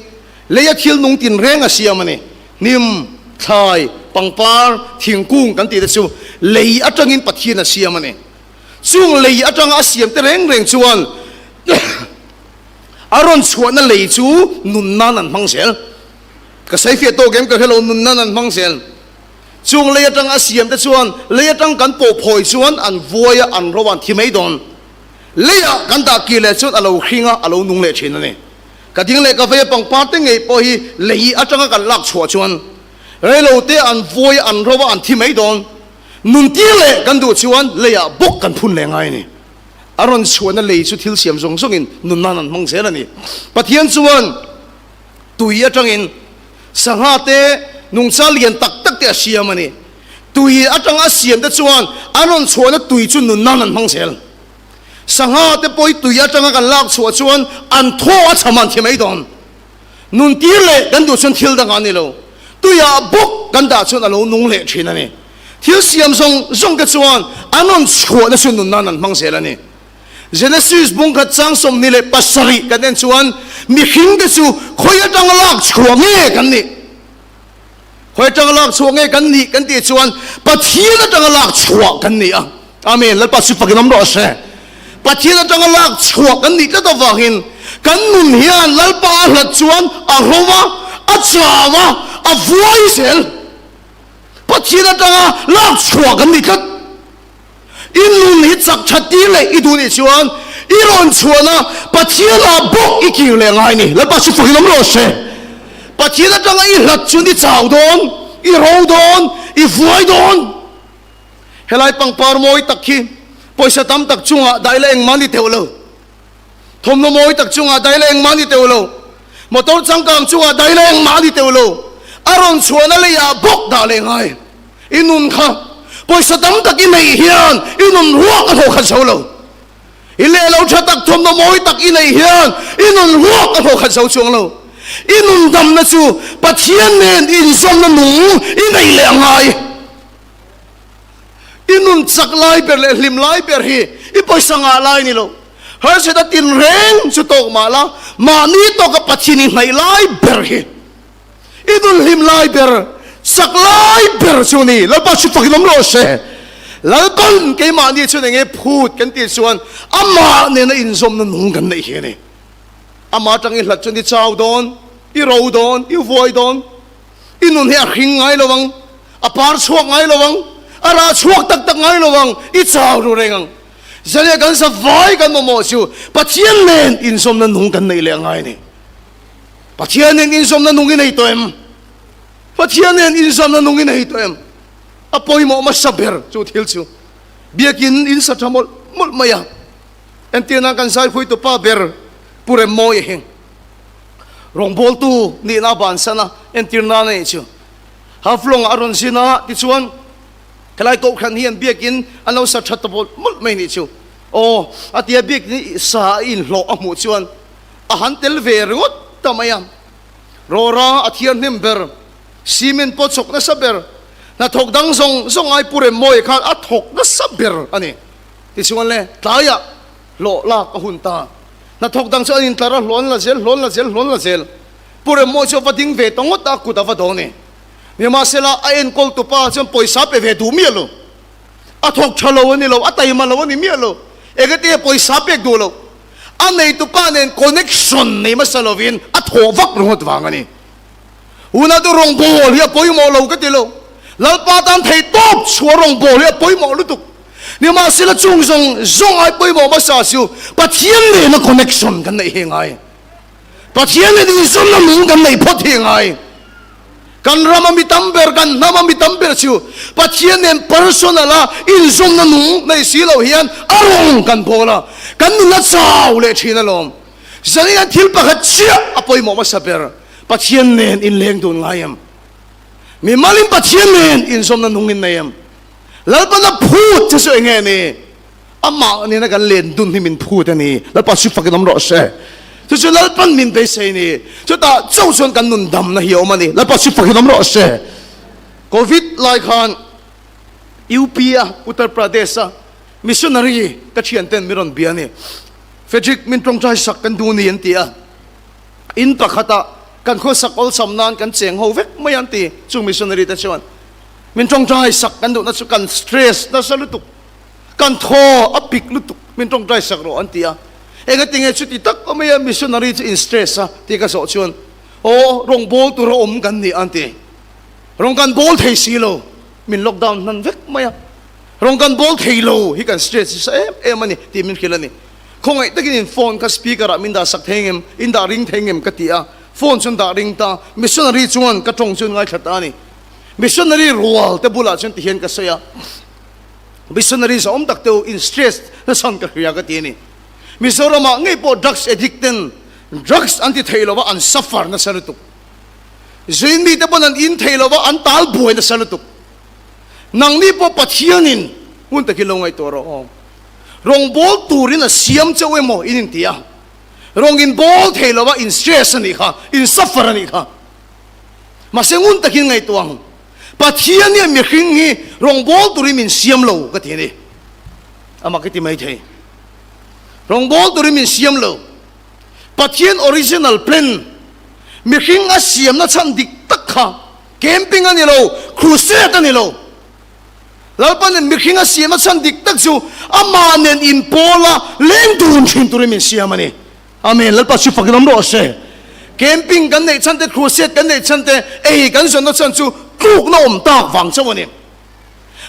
leia thil nung tinreng a siam a ni. Hnim, thlai, pangpar, thingkung kan tih te chu lei atangin Pathian a siam a ni. Chung lei atanga a siam te reng reng chuan a rawn chhuahna lei chu nun nan an hmang zel. Ka sawi fiah tawk em ka hre lo, nun nan an hmang zel. Chung lei atanga a siam te chuan lei atang kan pawh phawi chuan an vuai a, an ro a, an thi mai dawn. Leiah kan dah kir leh chuan a lo hring a, a lo nung leh thin a ni. Ka ding leh ka vei a pangpar te ngei pawh hi lei atanga kan lak chhuah chuan reilo te an vuai a, an ro a, an thi mai dawn. Nun tir leh kan duh chuan leiah bawk kan phun leh ngai a ni. A rawn chhuahna lei chu thil siam zawng zawngin nun nan an hmang zel a ni. Pathian chuan tui atangin sangha te nungcha lian tak tak te a siam a ni. Tui atanga a siam te chuan an rawn chhuahna tui chu nun nan an hmang zel. Sangha te pawh hi tui atanga kan lak chhuah chuan an thaw a chham an thi mai dawn. Nun tir leh kan duh chuan thil dangah a ni lo. Tuiah bawk kan dah chuan a lo nung leh thin a ni. Thil siam zawng zawng te chuan an rawn chhuahna chu nun nan an hmang zel a ni. Genesis bungkhat chang 27 kan en chuan mihring te chu khawi atanga lak chhuah nge kan nih? Khawi atanga lak chhuah nge kan nih kan tih chuan Pathian atanga lak chhuah kan ni a. Amen. Lalpa chu fakin awm rawh se. Pathian atanga lak chhuah kan nih tlat avangin kan nun hian Lalpa a hlat chuan a ro a, a chau a, a vuai zel. Pathian atanga lak chhuah kan ni tlat. I nun hi chak that tir leh i duh nih chuan i rawn chhuahna Pathianah bawk i kir leh ngai ni. Lalpa chu fakin awm rawh se. Pathian atanga i hlat chuan i chau dawn, i ro dawn, i vuai dawn. Helai pangpar mawi tak khi pawisa tam tak chungah daih la engmah ni teuh lo. Thawmhnaw mawi tak chungah daih la engmah ni teuh lo. Motor changkang chungah daih la engmah ni teuh lo. A rawn chhuahna leiah bawk dah leh ngai. I nun kha pawisa tam tak i neih hian i nun ruak a hlawh khat zo lo. I lehlo tha tak thawmhnaw mawi tak i neih hian i nun ruak a hlawh khat zo chuang lo. I nun damna chu Pathian nen inzawmna nung i neih leh a ngai. I nun chak lai ber leh hlim lai ber hi i pawisa ngah lai ni lo. Harsat a tinreng chu tawk mah la, mahni tawka Pathian i hnaih lai ber hi. I nun hlim lai ber, chak lai ber chu ni. Lalpa chu fakin awm rawh se. Lalpan keimahni chuan enge phut kan tih chuan amah nena inzawmna nung kan neih hi a ni. Amah atang i hlat chuan i chau dawn, i ro dawn, i vuai dawn. I nun hi a hring ngai lo ang, a par chhuak ngai lo ang, a rah chhuak tak tak ngai lo ang, i chau ru reng ang. Zania kan zavai kan mamawh chu Pathian nen inzawmna nung kan neih leh a ngai a ni. Pathian nen inzawmna nung i nei tawh em? Pathian nen inzawmna nung i nei tawh em? A pawimawh hmasa ber chu thil chu biakin in sa tha mawlh mawlh mai a. Entirna kan zaihruaitu pa ber Pu Remmawia hi rawngbawltu nihna a bansan a, entirna a neih chu Haflong ah a rawn zin a, tichuan helai kohhran hian biakin an lo sa tha ta mawlh mawlh mai nih chu. Aw, a tia biakin sa a inhlawh a hmuh chuan A han tel ve ringawt ta mai a. Rawra a thiar hnem ber, cement pawh chawk nasa ber, hnathawk dang zawng zawng ai Pu Remmawia khan a thawk nasa ber a ni. Tichuan le, tlaiah hlawh lak a hun ta. Hnathawk dang chu an intlar a, hlawn la zel, hlawn la zel, hlawn la zel. Pu Remmawia chu a va ding ve ta ngawt a, kut a va dawn e. Nimahsela, a enkawl tupa chuan pawisa pe ve duh miah lo. A thawk tha lo a ni lo, a taima lo a ni miah lo. Engati pawisa pek duh lo. A neitupa nen connection nei hmasa lovin a thawh vak ringawt vang a ni. Unau rawngbâwl hi a pawimawh lo ka ti lo. Lalpa tan thei tawp chhuah rawngbâwl hi a pawimawh lutuk. Nimahsela chung zawng zawng ai pawimawh hmasa chu Pathian nena connection kan neih hi ngai. Pathian nen inzawmna nung kan neih phawt hi ngai. Kan rama mi tam ber, kan hnama mi tam ber chu Pathian nen personal a inzawmna nung nei si lo hian a rawng kan bawl a, kan nun a chau leh thin alawm. Zanin hian thil pakhat chiah a pawimawh hmasa ber, Pathian nen inleng dun ngai em? Mimalin Pathian nen inzawmna nung in nei em? Lalpan a phut che chu eng nge ni? Amah nena kan len dun hi min phut a ni. Lalpa chu fakin awm rawh se. Chu chu Lalpan min beisei ni. Chutah chauh chuan kan nun damna hi a awm a ni. Lalpa chu fakin awm rawh se. Covid lai khan UP a Uttar Pradesh a missionary ka thianten min rawn bia a ni. Frederick min tawngtai sak kan duh ni an ti a. In pakhatah kan khawsak awlsam nan kan cheng ho vek mai an ti chung missionary te chuan. Min tawngtai sak kan duhna chu kan stress nasa lutuk, kan thaw a pik lutuk, min tawngtai sak rawh an ti a. Engatinge chuti tak awm mai a missionary chu in stress a tih ka zawh chuan, Aw rawngbawl tura awm kan ni an ti. Rawng kan bawl thei si lo, min lockdown hnan vek mai a. Rawng kan bawl thei lo hi kan stress nasa em em a ni tih min hrilh a ni. Khawngaih takin in phone kha speaker ah min dah sak thei ngem, in dah ring thei ngem ka ti a. Phone chuan dah ring ta, missionary chuan ka tawng chu an ngaithla ta a ni. Missionary rual te bulah chuan tihian ka sawi a, Missionary zahawm tak te u in stress nasan ka hria ka ti a ni. Mizoramah ngei pawh drugs addict ten drugs an ti thei lova an suffer nasa lutuk. Zuin mite pawn an in thei lova an tal buai nasa lutuk. Nangni pawh Pathianin hmun takin lo ngaihtuah rawh aw. Rawngbawl turin a siam chauh emaw in inti a, rawng in bawl thei lova in stress a nih kha, in suffer a nih kha. Mahse ngun takin ngaihtuah ang, Pathian hian mihring hi rawngbâwl turin min siam lo ka ti a ni. Amah ka ti maithei. Rawngbâwl turin min siam lo. Pathian original plan, mihring a siamna chhan dik tak kha camping a ni lo, crusade a ni lo. Lalpa nen mihring a siamna chhan dik tak chu amah nen inpawla leng dun thin turin min siam a ni. Amen Lalpa chu fakin awm rawh se. Camping kan neih chhan te, crusade kan neih chhan te, ei kan zawnna chhan chu tlukna awm tak vang chauh a ni.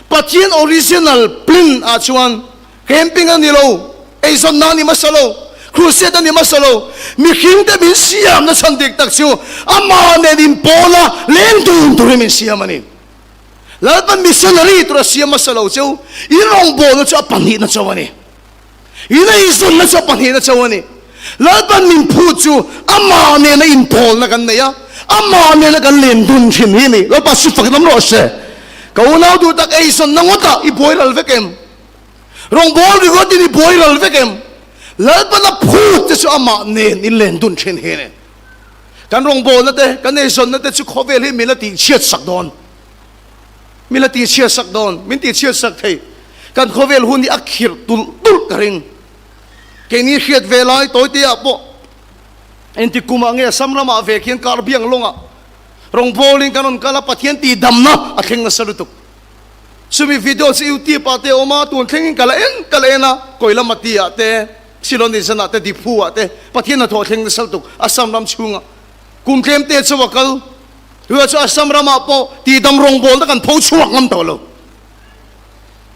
Pathian original plan ah chuan camping a ni lo, ei zawnna a ni hmasa lo, crusade a ni hmasa lo, mihring te min siamna chhan dik tak chu amah nen inpawla leng dun turin min siam a ni. Lalpa missionary tura siam hmasa lo cheu, in rawngbawlna chu a pahnihna chauh a ni. In a inzawnna chu a pahnihna chauh a ni. Lalpan min phut chu amah nena inpawlna kan nei a, amah nena kan len dun thin hi a ni. Lalpa si fak lam rawh se. Ka unau duh tak eizawnna ngawtah i buai ral vek em? Rawngbâwl ringawtin i buai ral vek em? Lalpan a phut te chu amah nen in len dun thin hi a ni. Kan rawngbâwlna te, kan eizawnna te chu khawvel hi min la tihchhiat sak dawn. Min la tihchhiat sak dawn, min tihchhiat sak thei. Kan khawvel hun hi a khirh tulh tulh ka ring. Keini hriat ve lai tawite ah pawh engti kumah nge Assam ramah ve khian Karbiang lawngah rawngbawlin kan rawn kal a, Pathian tihdamna a thleng nasa lutuk. Chumi video chu YouTube ah te a awm a, tun thlengin ka la en ka la en a, Koilamati ah te, Silonizan ah te, Diphu ah te Pathian hnathawh a thleng nasa lutuk Assam ram chhungah. Kum tlem te chu a kal. Tunah chuan Assam ramah pawh tihdam rawngbawlna kan pho chhuak ngam tawh lo.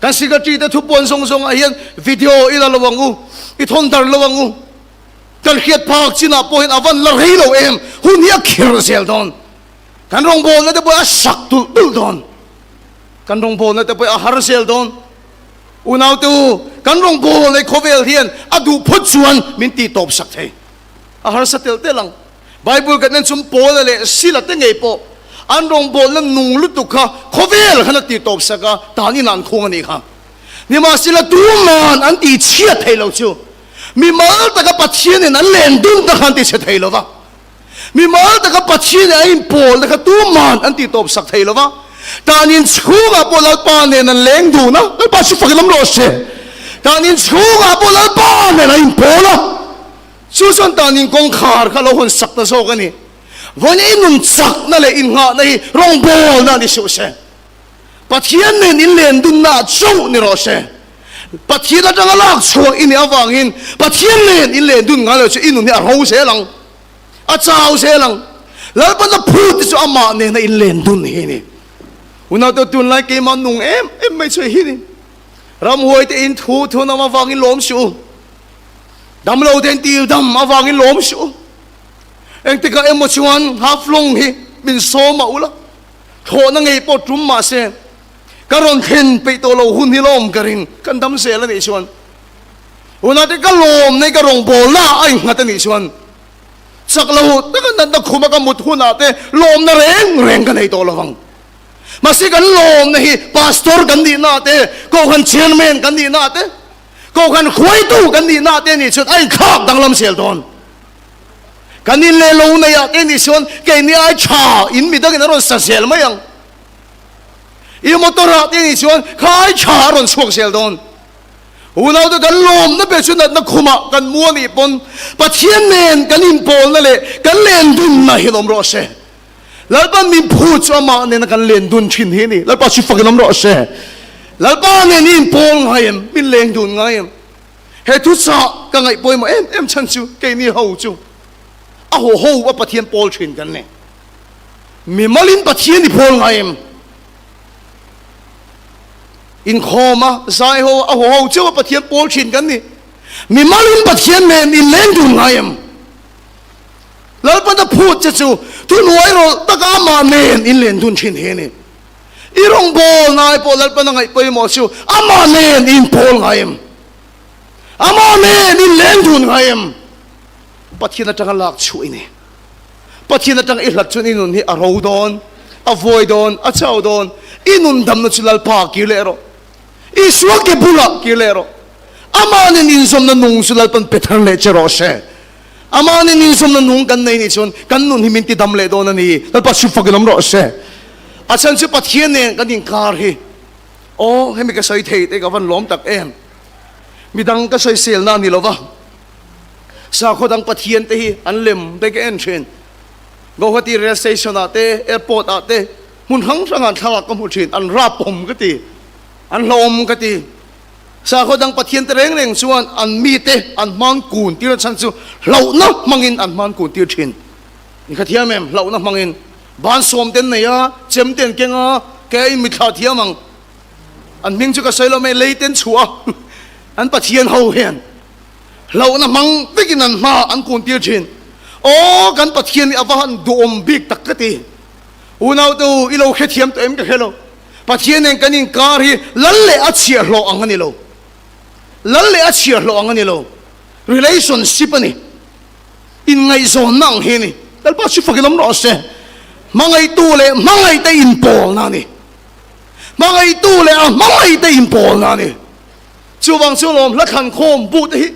Kan secretary te thupuan zawng zawngah hian video i la lo ang u, i thawn dar lo ang u. Kan hriat phak chinah pawh hian a van la rei lo em, hun hi a khirh zel dawn. Kan rawngbawlna te pawh a sak tulh tulh dawn. Kan rawngbawlna te pawh a har zel dawn. Unaute u, kan rawngbawlna hi khawvel hian a duh phawt chuan min tihtawp sak thei. A harsa telh telh ang. Bible kan en chuan Paula leh Sila te ngei pawh an rawngbawlna nung lutuk kha khawvel khan a ti tawp sak a, tan in an khung a nih kha. Nimahsela tuman an ti chhiat thei lo chu mimal taka Pathianin an len dun ta kha an ti chhe thei lo va. Mimal taka Pathianin a inpawlna kha tuman an ti tawp sak thei lo va. Tan in chhungah pawh Lalpa nen an leng dun a, Lalpa chu fakin awm rawh se. Tan in chhungah pawh Lalpa nen an inpawl a. Chu chuan tanin kawngkhar kha lo hawn sak ta zawk a ni. Vawiin i nun chakna leh innghahna hi rawngbawlna a ni suh se. Pathian nen in len dunna ah chauh ni rawh se. Pathian atanga lak chhuah i nih avangin Pathian nen in len dun ngai lo chu i nun hi a ro zel ang, a chau zel ang. Lalpana phut te chu amah nena in len dun hi a ni. Unaute tunlai keimah nung em em mai chu hi a ni. Ramhuai te in thu thun awm avangin lawm suh u. Damlo te in tir dam avangin lawm suh u. Engtikah emaw chuan Haflong hi min sawm a ula, thlawhna ngei pawh tum mah se ka rawn thlen peih tawh lo hun hi lawm ka ring. Kan dam zel a nih chuan unate ka lawm nei ka rawngbawlna a innghat a nih chuan chak lo taka natna khuma ka mut hunah te lawmna reng reng ka nei tawh lo vang. Mahse kan lawmna hi pastor kan nihna te, kohhran chairman kan nihna te, kohhran hruaitu kan nihna te nih chuan a inthlak danglam zel dawn. Kan in leh lo nei ah te nih chuan keini ai tha in midangin a rawn sa zel mai ang. I motor ah te nih chuan kha ai tha a rawn chhuak zel dawn. Unaute kan lawmna ber chu natna khumah kan mu a nih pawn Pathian nen kan inpawlna leh kan lendunna hi lawm rawh se. Lalpa min phu chu amah nena kan len dun thin hi a ni. Lalpa chu fakin awm rawh se. Lalpa nen i inpawl ngai em? Min leng dun ngai em? He thuchah ka ngaih pawimawh em em chhan chu keini ho chu a haw ho a Pathian pawl thin kan ni. Mimalin Pathian i pawl ngai em? Inkhawm a, zai ho a haw ho chauh a Pathian pawl thin kan ni. Mimalin Pathian nen in leng dun ngai em? Lalpan a phut che chu thuhnuai rawlh taka amah nen in len dun thin hi a ni. I rawngbawlna ai pawh Lalpan a ngaih pawimawh chu amah nen in pawl ngai em? Amah nen in leng dun ngai em? Pathian atanga lak chhuah i ni. Pathian atanga i hlat chuan i nun hi a ro dawn, a vuai dawn, a chau dawn. I nun damna chu Lalpa kir leh rawh. Isua ke bulah kir leh rawh. Amah nen inzawmna nung chu Lalpan pe thar leh che rawh se. Amah nen inzawmna nung kan nei nih chuan kan nun hi min ti dam leh dawn a ni. Lalpa chu fakin awm rawh se. A chhan chu Pathian nen kan inkar hi. Aw, hemi ka sawi thei te ka van lawm tak em. Midang ka sawiselna a ni lo va. Sakhaw dang Pathian te hi an lem te ka en thin. Guwahati rail station ah te, airport ah te, hmun hrang hrang ah an thlalak ka hmu thin. An rapawm ka ti. An hlawm ka ti. Sakhaw dang Pathian te reng reng chuan an mite an hman kun tir a chhan chu hlauhna hmangin an hman kun tir thin. In kha thiam em? Hlauhna hmangin. Ban sawm te an nei a, chem te an keng a, kei a in mitthla thiam ang. An hming chu ka sawi lo mai, lei te an chhuah a, an Pathian ho hian hlauhna hmang vekin an hma an kun tir thin. Aw, kan Pathian hi a va han duhawm bik tak ka ti. Unaute u, i lo hrethiam tawh em ka hre lo. Pathian nen kan inkar hi lal leh a chhiahhlawh ang a ni lo. Lal leh a chhiahhlawh ang a ni lo. Relationship a ni. Inngaihzawnna ang hi a ni. Lalpa chu fakin awm rawh se. Hmangaihtu leh hmangaihte inpawlna a ni. Hmangaihtu leh a hmangaihte inpawlna a ni. Chuvang chu lawm hla thlankhawm bu te hi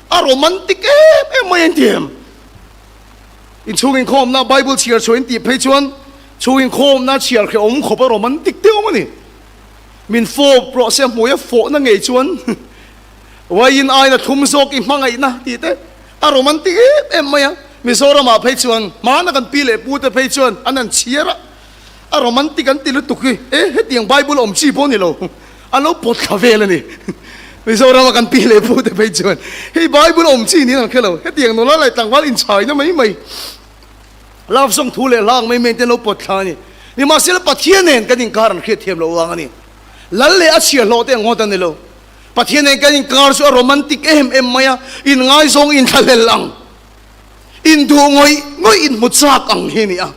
a romantic em em mai a inti em? Inchhung inkhawmna Bible chhiar chhuah intih phei chuan chhung inkhawmna chhiar hreh awm khawp a romantic deuh awm a ni. Min fawp rawh se hmui a fawhna ngei chuan uaiin aina thlum zawk i hmangaihna tih te a romantic em em mai a. Mizoramah phei chuan hmana kan pi leh pu te phei chuan an han chhiar a, a romantic an ti lutuk hi e hetiang Bible awm chi pawh a ni lo. An lo pawt thla vel a ni. Mizorama kan pi leh pu te phei chuan hei Bible awm chi niin an hre lo. Hetiang nula leh tlangval inchhaina mai mai, love song thu leh hlang mai mai te an lo pawt thla a ni. Nimahsela Pathian nen kan inkar an hriat thiam loh vang a ni. Lal leh a chhiahhlawh te ang ngawt a ni lo. Pathian nen kan inkar chu a romantic em em mai a, inngaizawng inthlahlel ang, induh ngawih ngawih inhmu chak ang hi a ni a.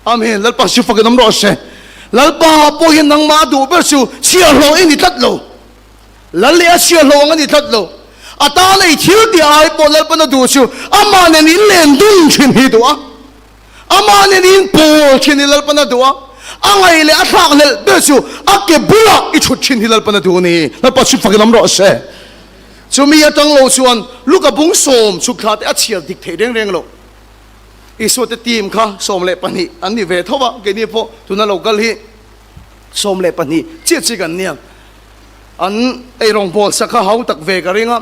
Amen. Lalpa chu fakin awm rawh se. Lalpa pawh hian nangmah a duh ber chu chhiahhlawh i ni tlat lo. Lal leh a chhiahhlawh ang a ni tlat lo. A tan ei thil tih ai pawh Lalpan a duh chu amah nen in len dun thin hi duh a. Amah nen in pawl thin hi Lalpan a duh a. A ngaih leh a thlakhlelh ber chu a ke bulah i thut thin hi Lalpan a duh a ni. Lalpa chu fakin awm rawh se. Chumi atang lo chuan Luka bung sawm chhuk thla te a chhiar dik thei reng reng lo. Isua te team kha 12 an ni ve tho a, keini pawh tuna lo kal hi 12 chiah chiah kan nia. An ei rawngbawl sak kha hau tak ve ka ring a,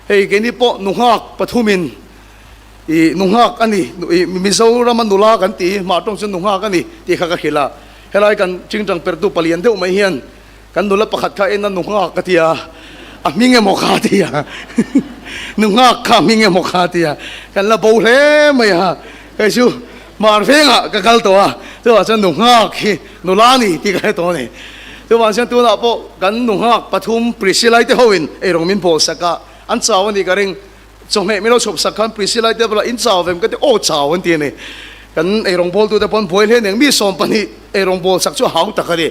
hei keini pawh nu nghak pathumin ih nu nghak a ni, ih Mizorama nula kan ti hi hmah tawng chuan nu nghak a ni tih kha ka hrilh a, helai kan chingchang pertu palian deuh mai hian Kan nula pakhat kha en a nu nghak ka ti a, a hming emaw kha a ti a, nu nghak kha a hming emaw kha a ti a, kan la bo hle mai a, kei chu hmar vengah ka kal tawh a, chuvah chuan nu nghak hi nula a ni tih ka hre tawh a ni. Chuvang chuan tunah pawh kan nu nghak pathum Priscilla-i te hoin eirawng min bawl sak a, an chau a nih ka ring. Chawhmeh min lo chhawp sak khan Priscilla-i te bulah in chau vem ka ti, aw chau an ti a ni. Kan eirawng bawltute pawh an buai hle aniang, mi 12 eirawng bawl sak chu a hau tak a ni.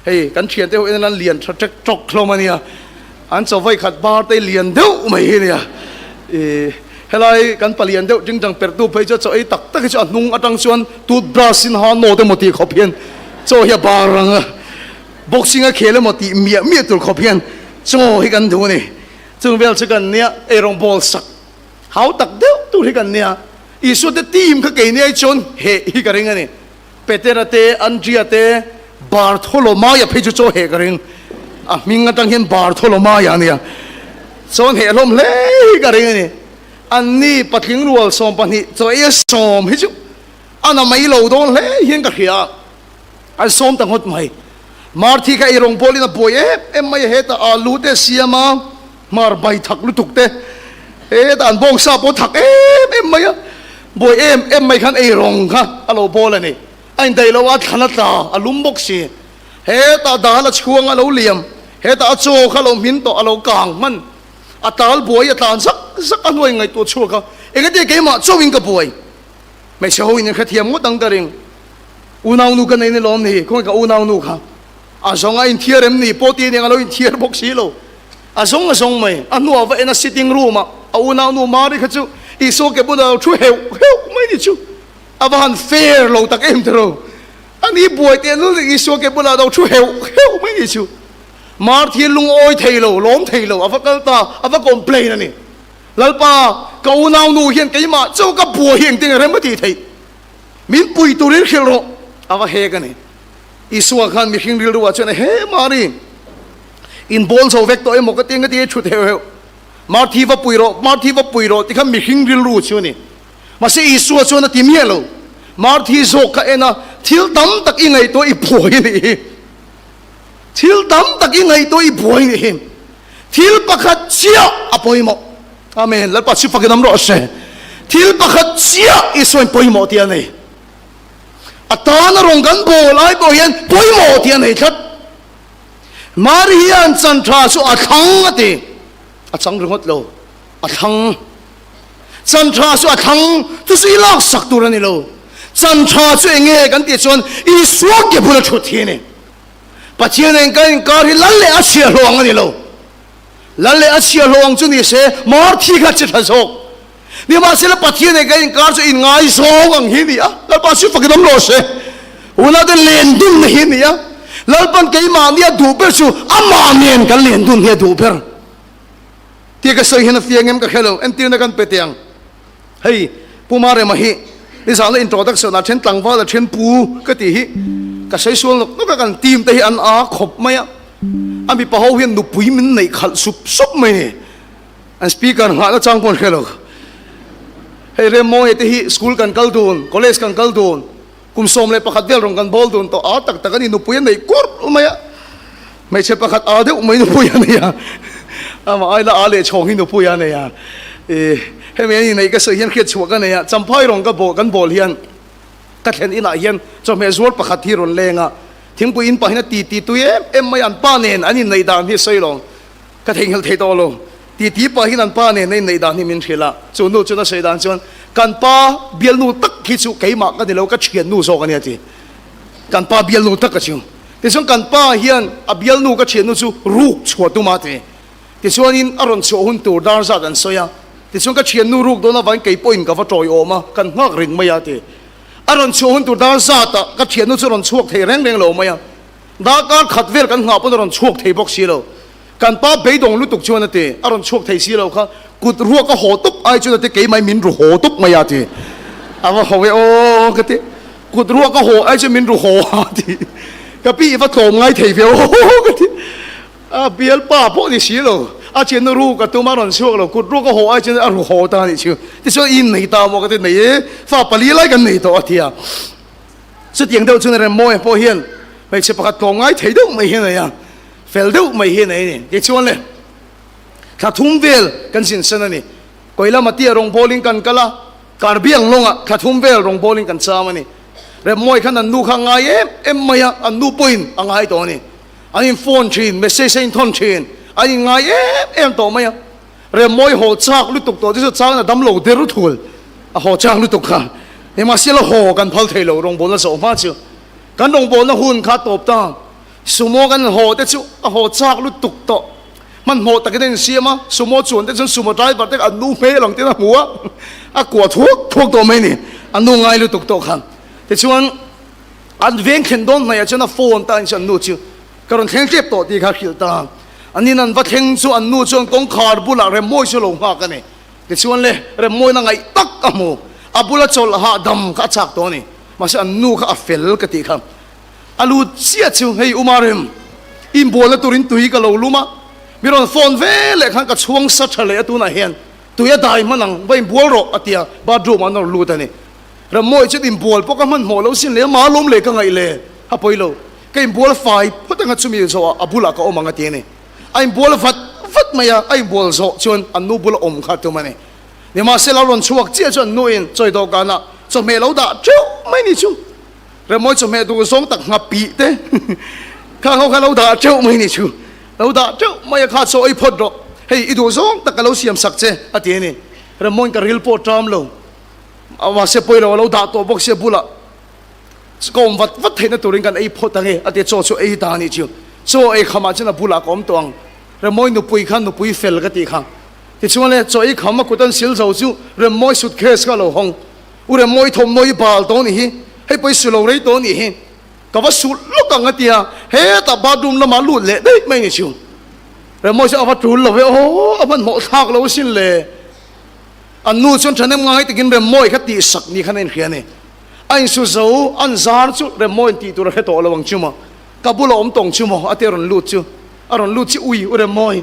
Hei kan thiante ho en an lian tha ṭek ṭawk hlawm a nia, an chaw vawi khat bar te lian deuh mai hi a nia. Ih helai kan palian deuh ṭingṭang perhtu phei chu chaw ei tak tak hi chu a hnung aṭang chuan toothbrush in ha nawt emaw tih khawp hian chaw hi a bar ang a, boxing a khel emaw tih miah miah tur khawp hian chaw hi kan duh a ni. Chung vel chu kan nia eirawng bawl sak hau tak deuh tur hi kan nia. Isua te team kha keini ai chuan heh hi ka ring a ni. Petera te, Andria te, Bartholomaia phei chu chaw heh ka ring. A hming atang hian Bartholomaia a nia. Chaw an heh hlawm hle hi ka ring a ni. Anni patling rual 12 chaw ei a sawm hi chu a na mai lo dawn hle hian ka hria a. An sawm ta ngawt mai. Marthi kha eirawng pawlin a buai em em mai a, hetah alu te a siam a, hmar bai thak lutuk te, hetah an bawngsa pawh thak em em mai a, buai em em mai khan eirawng kha a lo bawl a ni. A indaih lo a, thlan a tla, a lum bawk si. Hetah dal a chhuang a lo liam, hetah a chaw kha a lo hmin tawh, a lo kang hman, a tal buai a tlan zak zak a hnuai ngaihtuah chhuak a, engati keimah chauhin ka buai? Hmeichhe ho in an hrethiam ngawt ang ka ring. Unaunu ka nei ni lawm ni? Khawnge ka unaunu kha? A zawng a inthiar em ni? Pawh ti aniang a lo inthiar bawk si lo. A zawng a zawng mai. A hnuah va en a sitting room ah a unaunu Mari kha chu Isua ke bulah a lo thu heuh heuh mai ni chu. A va han fair lo tak em tiraw? Ani buai teh lul in Isua ke bulah a lo thu heuh heuh mai ni chu. Marthi lungawi thei lo, lawm thei lo, a va kal ta, a va complain a ni. Lalpa, ka unaunu hian keimah chauh ka buai hi engtin rem a tih theih? Min pui turin hrilh rawh, a va hek a ni. Isua khan mihring rilru ah chuan a he Mari, in bawl zo vek tawh emaw ka ti eng ati thut heuh heuh. Marthi va pui rawh, Marthi va pui rawh ti khan mihring rilru chu a ni. Mahse Isua chuan a ti miah lo. Marthi zawk kha en a, thil tam tak i ngaihtuah i buai a nih hi. Thil tam tak i ngaihtuah i buai a nih hi. Thil pakhat chiah a pawimawh. Amen. Lalpa chu fakin awm rawh se. Thil pakhat chiah Isuain pawimawh tih a nei. A tana rawn kan bawl ai pawh hian pawimawh tih a nei tlat. Mari hian chan tha chu a thlang a ti. A chang ringawt lo. A thlang. Chan tha chu a thlang. Chu chu i lak sak tur a ni lo. Chan tha chu enge kan tih chuan Isua ke bula thut hi a ni. Pathian eng kan inkar hi lal leh a chhia hlawh ang a ni lo. Lal leh a chhia hlawh ang chu ni se, Marthi kha chi tha zawk. Nimahsela Pathian eng kan inkar chu inngaizawng ang hi a ni a, Lalpa chu fakin awm rawh se. Unaute len dunna hi a ni a, Lalpan keimahni a duh ber chu amah nen kan len dun hi a duh ber. Tia ka sawi hian a fiang em ka hre lo, entirna kan pe teh ang. Hei Pu Marema hi nizan la introduction ah then tlangval a then pu ka tih hi ka sawi sual nawk nawk a kan team te hi an a khawp mai a, a mipa ho hian nupui min neih khalh sup sup mai ni, an speaker nghah na chang pawh an hre lo. Hei Remmawi te hi school kan kal dun, college kan kal dun, kum 11 vel rawn kan bawl dun tawh a tak tak a ni nupui a neih kurh mai a, hmeichhe pakhat a deuh mai nupui a nei a, amah aila a leh chhawng hi nupui a nei a, ih hemi a ni neih ka sawi hian hriat chhuah ka nei a, champhai rawn ka bawl kan bawl hian ka thlen inah hian chawhmeh zuar pakhat hi rawn leng a, thingpui in pahin a ti ti tui em em mai a, an pa nen an inneih dan hi sawi lo ka theihnghilh thei tawh lo. Titi pahin an pa nen a inneih dan hi min hrilh a, chu nu chuan a sawi dan chuan, Kan pa bialnu tak hi chu keimah ka ni lo, ka thiannu zawk a nia ti. Kan pa bialnu tak a chu. Tichuan kan pa hian a bialnu ka thiannu chu ruk chhuah tum a ti. Tichuanin a rawn chhuah hun tur dar zat an sawi a, tichuan ka thiannu ruk dawn avangin kei pawhin ka va tawiawm a, kan nghak reng mai a ti. A rawn chhuah hun tur dar zatah ka thiannu chu a rawn chhuak thei reng reng lo mai a, darkar khat vel kan nghah pawn a rawn chhuak thei bawk si lo. Kan pa beidawng lutuk chuan a ti, a rawn chhuak thei si lo kha, kut ruak a haw tup ai chuan a ti, keimah min ru haw tup mai a ti. A va haw e aw ka ti, kut ruak a haw ai chuan min ru haw a ti. Ka pi i va tlawm ngai thei ve aw ka ti. A bialpa pawh ni si lo, a thiannu ru ka tum a rawn chhuak lo, kut ruak a haw ai chuan a ru haw ta a nih chu. Tichuan i innei ta maw ka ti, nei e, fa pali lai kan nei tawh a ti a. Chutiang deuh chuan Remmawia pawh hian hmeichhe pakhat tlawm ngai thei deuh mai hi a nei a. Fel deuh mai hi a nei a ni. Tichuan le, thla thum vel kan zinsan a ni. Kawi lama tia rawngbawlin kan kal a, Karbiang lawngah thla thum vel rawngbawlin kan cham a ni. Remmawi khan an nu kha a ngai em em mai a, an nu pawhin a ngai tawh a ni. An in phone thin, message a inthawn thin, an in ngai em em tawh mai a. Remmawi haw chak lutuk tawh te chu changin a dam lo der thul, a haw chak lutuk kha. Nimahsela haw kan phal thei lo, rawngbawlna zawh hma chu. Kan rawngbawlna hun kha a tawp ta. Sumo kan haw te chu a haw chak lutuk tawh. Hmanhmawh takin a insiam a, sumo chuan te chuan sumo driver te kha an nu hmel ang ten a hmu a, a kuah thuak thuak tawh mai a ni. A nu ngai lutuk tawh kha. Tichuan an veng thlen dawn hnaihah chuan a phone ta a insiam an nu chu ka rawn thleng tlep tawh tih kha a hrilh ta. Anin an va thleng chu an nu chuan kawngkhar bulah Remmawi chu a lo nghak a ni. Tichuan le, Remmawina ngaih tak a hmu. A bula chawlh hahdam kha a chak tawh a ni. Mahse an nu kha a fel ka tih kha. A lut chiah chu hei Uma Rem, inbualna turin tui ka lo lum a, mi rawn phone ve leh khan ka chhuang sa tha leh a tunah hian tui a dai hman ang, va inbual rawh a ti a, bathroom ah an rawn lut a ni. Rammawi chuan inbual pawh ka hmanhmawh lo sin le, ama lawm leh ka ngaih le, a pawi lo, ka inbual fai phawt anga chumi zawhah a bulah ka awm ang a ti a ni. A inbual vat vat mai a, a inbual zawh chuan an nu bula awm kha a tum a ni. Nimahsela rawn chhuak chiah chuan an nuin chawi dawhkanah chawhmeh lo dah teuh mai ni chu. Remawi chawhmeh duh zawng tak ngha pih te kha ho kha lo dah teuh mai ni chu. Lo dah teuh mai a kha chaw ei phawt rawh, hei i duh zawng tak ka lo siam sak che a ti a ni. Remawiin ka ril pawh ṭam lo, mahse pawi lo a lo dah tawh bawk sia bulah ka awm vat vat theihna turin kan ei phawt ang e a ti a, chaw chu ei ta a nih chu. Chaw ei khamah chuan a bulah ka awm tawh ang. Remawi nupui kha nupui fel ka tih kha. Tichuan le chaw ei kham a kut an sil zo chu Remawi suitcase kha a lo hawng. U Remmawi thawmhnaw i bal tawh nih hi, hei pawh i su lo rei tawh nih hi, ka va sulh lawk ang a ti a, hetah bathroom lamah lut leh daih mai ni chu. Remmawi chu a va tul lo ve aw, a hmanhmawh thlak lo asin le. An nu chuan thahnem ngai takin Remmawi kha tihsak ni khan a inhria a ni. A insu zo, an zar chu Remmawiin tih tur a hre tawh lo ang chu maw, ka bula awm tawng chu maw a ti a rawn lut chu, a rawn lut chi ui U Remmawi,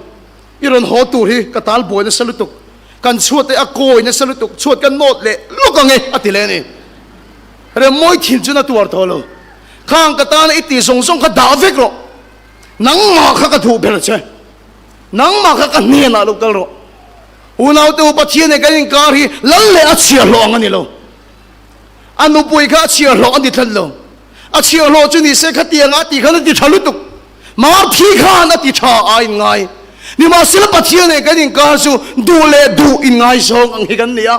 i rawn haw tur hi ka tal buai nasa lutuk. Kan chhuat te a kawi nasa lutuk, chhuat kan nawt leh lawk ang e, a ti leh a ni. Remmawi thin chu na tuar tawh lo. Khang ka tana i tih zawng zawng kha dah vek rawh. Nangmah kha ka duh ber che. Nangmah kha ka hnenah lo kal rawh. Unaute u Pathian he kan inkar hi lal leh a chhiahhlawh ang a ni lo. A nupui kha a chhiahhlawh a ni tlat lo. A chhiahhlawh chu ni se khatiang a tih khan a ti tha lutuk. Marthi khan a ti tha a inngai. Nimahsela Pathian leh kan inkar chu duh leh duh inngaizawng ang hi kan ni a.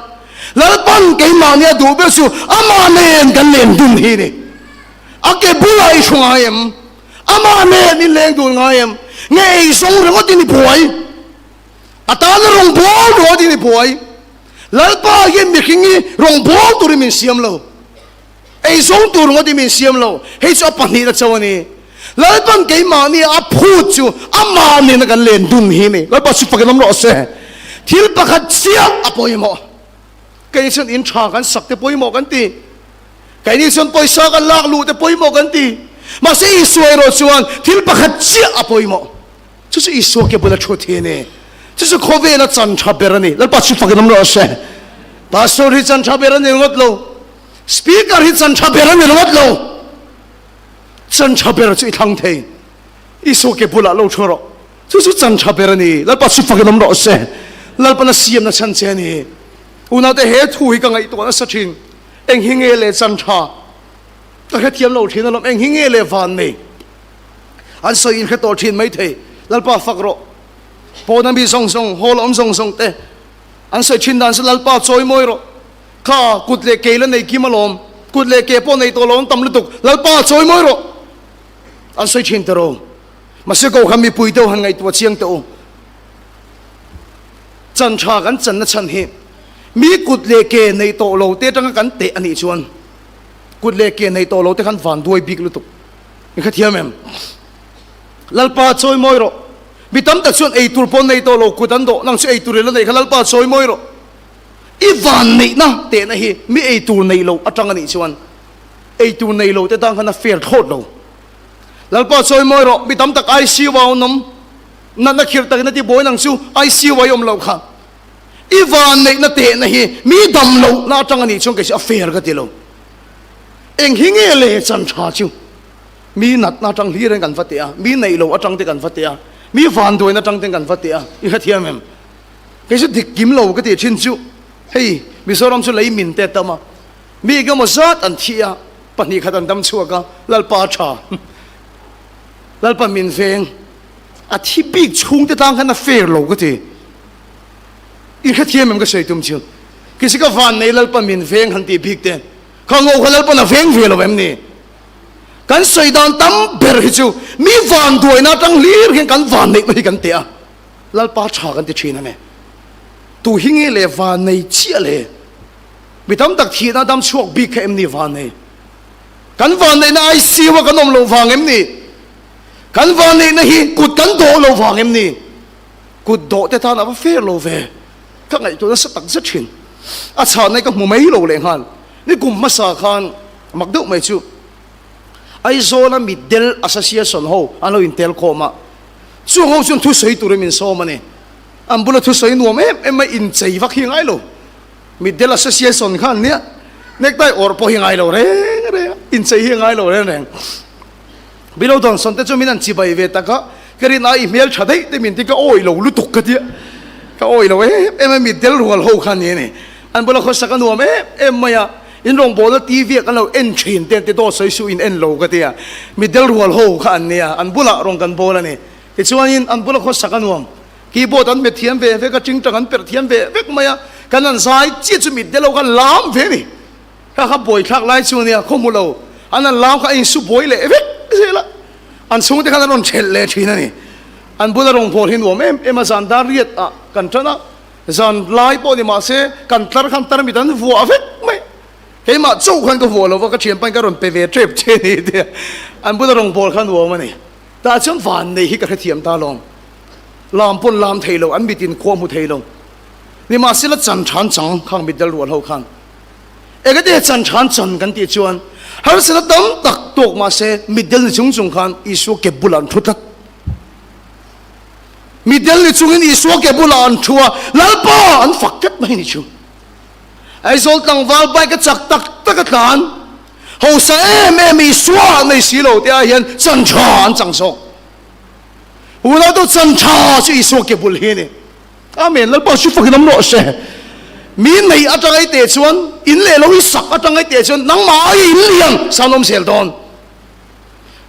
Lalpan keimahni a duh ber chu amah nen kan len dun hi ni. A ke bulah i hru ngai em? Amah nen i leng dun ngai em? Nge eizawng ringawt in i buai? A tana rawngbâwl ringawt in i buai? Lalpa hian mihring hi rawngbâwl turin min siam lo. Ei zawng tur ngawt i min siam lo, hei chu a pahnihna chauh a ni. Lalpan keimahni a phut chu amah nena kan len dun hi a ni. Lalpa chu fakin awm rawh se. Thil pakhat chiah a pawimawh. Keini chuan in tha kan sak te pawimawh kan ti. Keini chuan pawisa kan lak luh te pawimawh kan ti. Mahse Isua erawh chuan thil pakhat chiah a pawimawh. Chu chu Isua ke bula thu thi a ni. Chu chu khawvela chan tha ber a ni. Lalpa chu fakin awm rawh se. Pastor hi chan tha ber a ni ringawt lo. Speaker hi chan tha ber a ni ringawt lo. Chan tha ber chu i thlang thei. Isua ke bulah lo thu rawh. Chu chu chan tha ber a ni. Lalpa chu fakin awm rawh se. Lalpan a siamna chhan che a ni. Unaute he thu hi ka ngaihtuah nasa thin. Eng hi nge le chan tha? Ka hrethiam lo thin alawm. Eng hi nge le van nei? An sawi in hre tawh thin mai thei. Lalpa fak rawh. Pawna mi zawng zawng, hall awm zawng zawng te an sawi thin dan chu Lalpa chawi mawi rawh. Kha kut leh ke la nei kim alawm, kut leh ke pawh nei tawh lo an tam lutuk, Lalpa chawi mawi rawh. An sawi thin ta ro. Mahse ko kha mipui deuh han ngaihtuah chiang teh u. Chan tha kan channa chhan hi mi kut leh ke nei tawh lo te atanga kan teh anih chuan kut leh ke nei tawh lo te khan van duai bik lutuk. I hrethiam em? Lalpa chawi mawi rawh. Mi tam tak chuan ei tur pawh nei tawh lo kut an dawh, nang chu ei tur i la nei kha Lalpa chawi mawi rawh. I van neihna tehna hi mi ei tur nei lo atang anih chuan ei tur nei lo te tan khan a fair thlawt lo. Lalpa chawi mawi rawh, mi tam tak ICU ah an awm, natna khirh takin a ti buai nang chu ICU ah i awm loh kha. I van neihna tehna hi mi dam lohna atang anih chuan kei chu a fair ka ti lo. Eng hi nge le chan tha chu? Mi natna atang hlir in kan va teh a, mi neih loh atang te kan va teh a, mi vanduaina atang ten kan va teh a, i hrethiam em? Kei chu dik kim lo ka tih thin chu hei Mizoram chu lei min te tam a, mi eng emaw zat an thi a, pahnih khat an dam chhuak a, Lalpa tha. Lalpa min veng. A thi bik chhungte tang khan a fair lo ka ti. I hrethiam em ka sawi tum chu. Kisi ka vannei Lalpa min veng han tih bik te. Kha ngo kha Lalpan a veng ve lo em ni? Kan sawi dan tam ber hi chu mi vanduaina atang hlir hian kan vanneihna hi kan teh a. Lalpa tha kan ti thin a ni. Tu hi nge le vannei chiah le? Mi tam tak thihna dam chhuak bik kha em ni vannei? Kan vanneihna ICU a kan awm loh vang em ni? Kan vanneihna hi kut kan dawh lo vang em ni? Kut dawh te tan a va fair lo ve. Ka ngaihtuah nasa tak zet thin. A chhanna hi ka hmu mai lo lehnghal. Ni kum hmasa khan mak deuh mai chu Aizawla Mitdel Association ho an lo intel khawm a, chung ho chuan thusawi turin min sawm a ni. An bula thusawi nuam em em mai inchei vak hi ngai lo. Mitdel Association khan nia necktie awrh pawh hi ngai lo reng reng a, inchei hi ngai lo reng reng. Bilo Donson te chu min an chibai ve tak a, ka rin ai i hmel tha daih te min ti ka awih lo lutuk ka tia, ka awih lo em em a mitdel rual ho kha ni a ni. An bula khawsak a nuam em em mai a, in rawngbawlna TV ah kan lo en thin te an ti dawt sawi suh in en lo ka tia, mitdel rual ho kha an nia, an bulah rawn kan bawl a ni. Tichuanin an bula khawsak a nuam, keyboard an hmet thiam ve vek a, tingtang an perh thiam ve vek mai a, kan han zai chiah chu mitdel ho kha lam ve a ni. Kha kha buaithlak lai chu ania khaw hmu lo an an lam kha a insu buai leh vek zel a, an chhungte khan an rawn thelh leh thin a ni. An bula rawngbâwl hi nuam em em a, zan dar riat ah kan tan a, zan lai pawh ni mah se kan tlar khan tarmit an vuah vek mai. Keimah chauh khan ka vuah lo va, ka thianpain ka rawn pe ve tep che ni tia an bula rawngbâwl kha nuam a ni. Tah chuan van nei hi ka hrethiam ta alawm. Lam pawn lam thei lo, an mitin khua hmu thei lo. Nimahsela chan than chang khang mitdal rual ho khan Engati chan than chan kan tih chuan harsatna tam tak tawk mahse mitdel ni chung chung khan Isua ke bulah an thu tlat. Mitdel ni chungin Isua ke bulah an thu a, Lalpa an fak tlat mai ni chu. Aizawl tlangval bike a chak tak tak a tlan, hausa em em Isua an nei si lo te ah hian chan tha an chang zawk. Unau te chan tha chu Isua ke bul hi a ni. Amen, Lalpa chu fakin awm rawh se. Mi nei atanga i teh chuan, in leh lo i sak atanga i teh chuan nangmah aia in lian san awm zel dawn.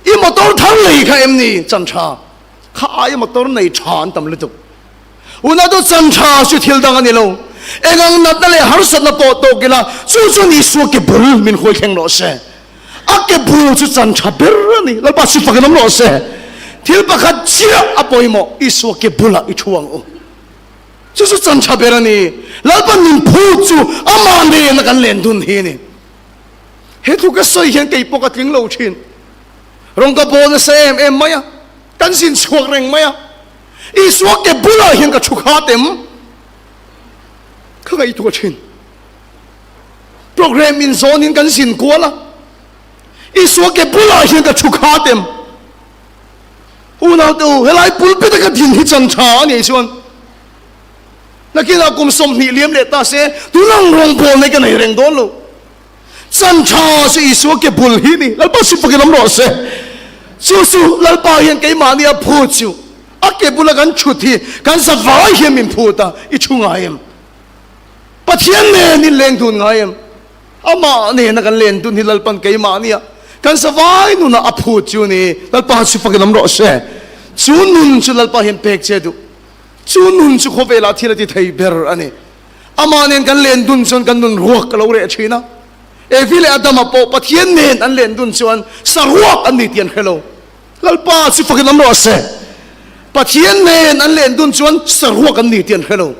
I motor thar lei kha em ni chan tha? Kha aia motor nei tha an tam lutuk. Unau chu chan tha chu thil dang a ni lo. Engang natna leh harsatna pawh tawk ila, chu chuan Isua ke bul min huai thleng rawh se. A ke bul chu chan tha ber a ni. Lalpa chu fakin awm rawh se. Thil pakhat chiah a pawimawh, Isua ke bulah i thu ang u. Chu chu chan tha ber a ni. Lalpa min phut chu amah nena kan len dun hi a ni. He thu ka sawi hian kei pawh ka tling lo thin. Rawng ka bawl nasa em em mai a, kan zin chhuak reng mai a. Isua ke bulah hian ka thu khat em? Ka ngaihtuah thin. Program in zawnin kan zin kual a, Isua ke bulah hian ka thu khat em? Unau te u, helai pulpit a ka din hi chan tha a nih chuan nakinah kum 20 liam leh ta se tunang rawngbawl nei ka nei reng dawn lo. Chan tha chu Isua ke bul hi ni. Lalpa chu fakin awm rawh se. Chu chu Lalpa hian keimahni a phut chu a ke bula kan thut hi kan zavai hian min phut a, i thu ngai em? Pathian nen in leng dun ngai em? Amah nena kan len dun hi Lalpan keimah nia kan savai nunah a phut chu ni. Lalpa chu fakin awm rawh se. Chu nun chu Lalpa hian pek che duh. Chu nun chu khawvelah thil a ti thei ber a ni. Amah nen kan len dun chuan kan nun ruak a lo reh thin a. Evi leh Adama pawh Pathian nen an len dun chuan saruak an ni tih an hre lo. Lalpa chu fakin awm rawh se. Pathian nen an len dun chuan saruak an ni tih an hre lo.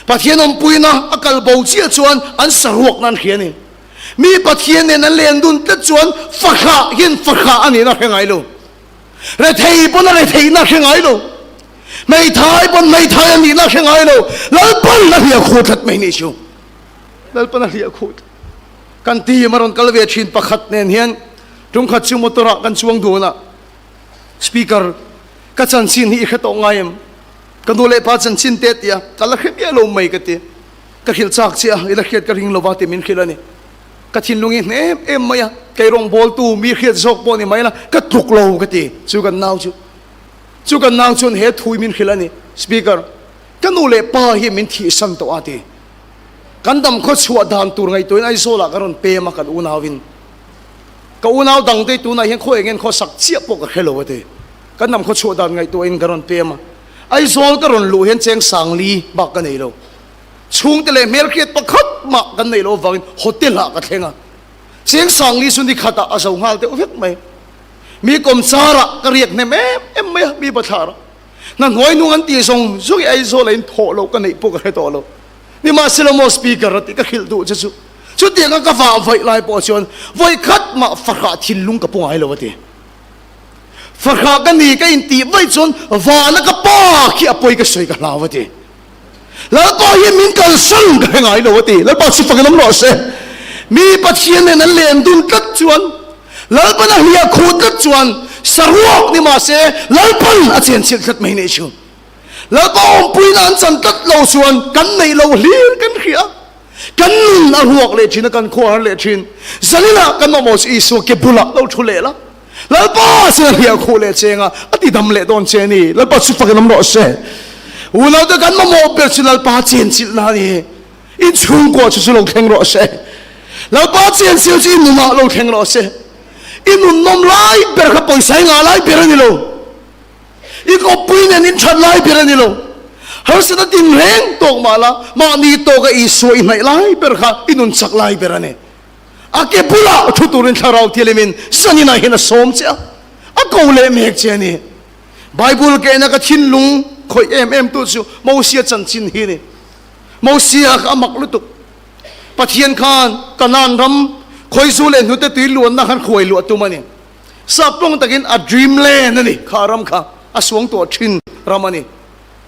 Pathian awmpuina a kal bo chiah chuan an saruakna an hria a ni. Mi Pathian nen an len dun tlat chuan fahrah hian fahrah a nihna a hre ngai lo. Rethei pawn a retheihna a hre ngai lo. Hmeithai pawn hmeithai a nihna a hre ngai lo. Lalpan a hliah khuh tlat mai nih chu. Lalpan a hliah khuh tlat. Kan team a rawn kal ve thin pakhat nen hian tumkhat chu motor ah kan chuang dun a, Speaker, ka chanchin hi i hre tawh ngai em? Ka nu leh pa chanchin te tia ka la hre miah lo mai ka ti. Ka hrilh chak che a, i la hriat ka ring lova ti min hrilh a ni. Ka thinlung hi hne em em mai a, kei rawngbawltu mi hriat zawk pawh ni mai la, ka tluk lo ka ti. Chu kan nau chu, chu kan nau chuan he thu hi min hrilh a ni. Speaker, ka nu leh pa hi min thihsan tawh a ti. Kan dam khaw chhuah dan tur ngaihtuahin Aizawl-ah ka rawn pem a kan unauin. Ka unau dangte tunah hian khaw eng en khaw sak chiah pawh ka hre lo a ti. Kan hnam khawchhuah dan ngaihtuahin ka rawn pem a. Aizawl ka rawn luh hian cheng sangli bak ka nei lo. Chhungte leh hmelhriat pakhat mah kan neih loh avangin hotel ah ka thleng a. Cheng sangli chu ni khatah a zo nghal deuh vek mai. Mi kawmchar ah ka riak hnem em em mai a, mi bathlar ah. Hna hnuai nung an tih zawng zawng hi Aizawl ah in thawh loh ka neih pawh ka hre tawh lo. Nimahsela maw Speaker a tih ka hrilh duh che chu chutiang a ka vah vaih lai pawh chuan vawi khat mah fahrah thinlung ka pu ngai lo a ti. Fahrah ka ni ka intih vaih chuan vana ka pa khi a pawi ka sawi ka hlau a ti. Lalpa hi min kalsan ka hre ngai lo a ti. Lalpa chu fakin awm rawh se. Mi Pathian nen an len dun tlat chuan Lalpan a hliah khuh tlat chuan saruak ni mahse Lalpan a chenchilh tlat mai nih chu. Lalpa awmpuina an chan tlat lo chuan kan neih lo hlir kan hria. Kan nun a ruak leh thin a, kan khua har leh thin. Zaninah kan awm aw chu Isua ke bulah lo thu leh la. Lalpa chuan a hliah khuh leh cheng a, a ti dam leh dawn che a ni. Lalpa chu fakin awm rawh se. Unaute kan mamawh ber chu Lalpa chenchilhna a ni. In chhungkua chu chu lo thleng rawh se. Lalpa chenchilh chu i nunah lo thleng rawh se. I nun nawm lai ber kha pawisa i ngah lai ber a ni lo. I kawppui nen in that lai ber a ni lo. Harsatna tinreng tawk mah la, mahni tawka Isua i hnaih lai ber kha i nun chak lai ber a ni. A ke bulah thu turin Thlarau Thianghlimin zaninah hian a sawm che a, a ko leh mek che a ni. Bible kehna ka thinlung khawih em em tu chu Mosia chanchin hi a ni. Mosia kha a mak lutuk. Pathian khan Kanaan ram khawizu leh hnute tui luanna khan khuai luah tum a ni. Sap tawng takin a dream land a ni, kha ram kha a suang tawh thin ram a ni.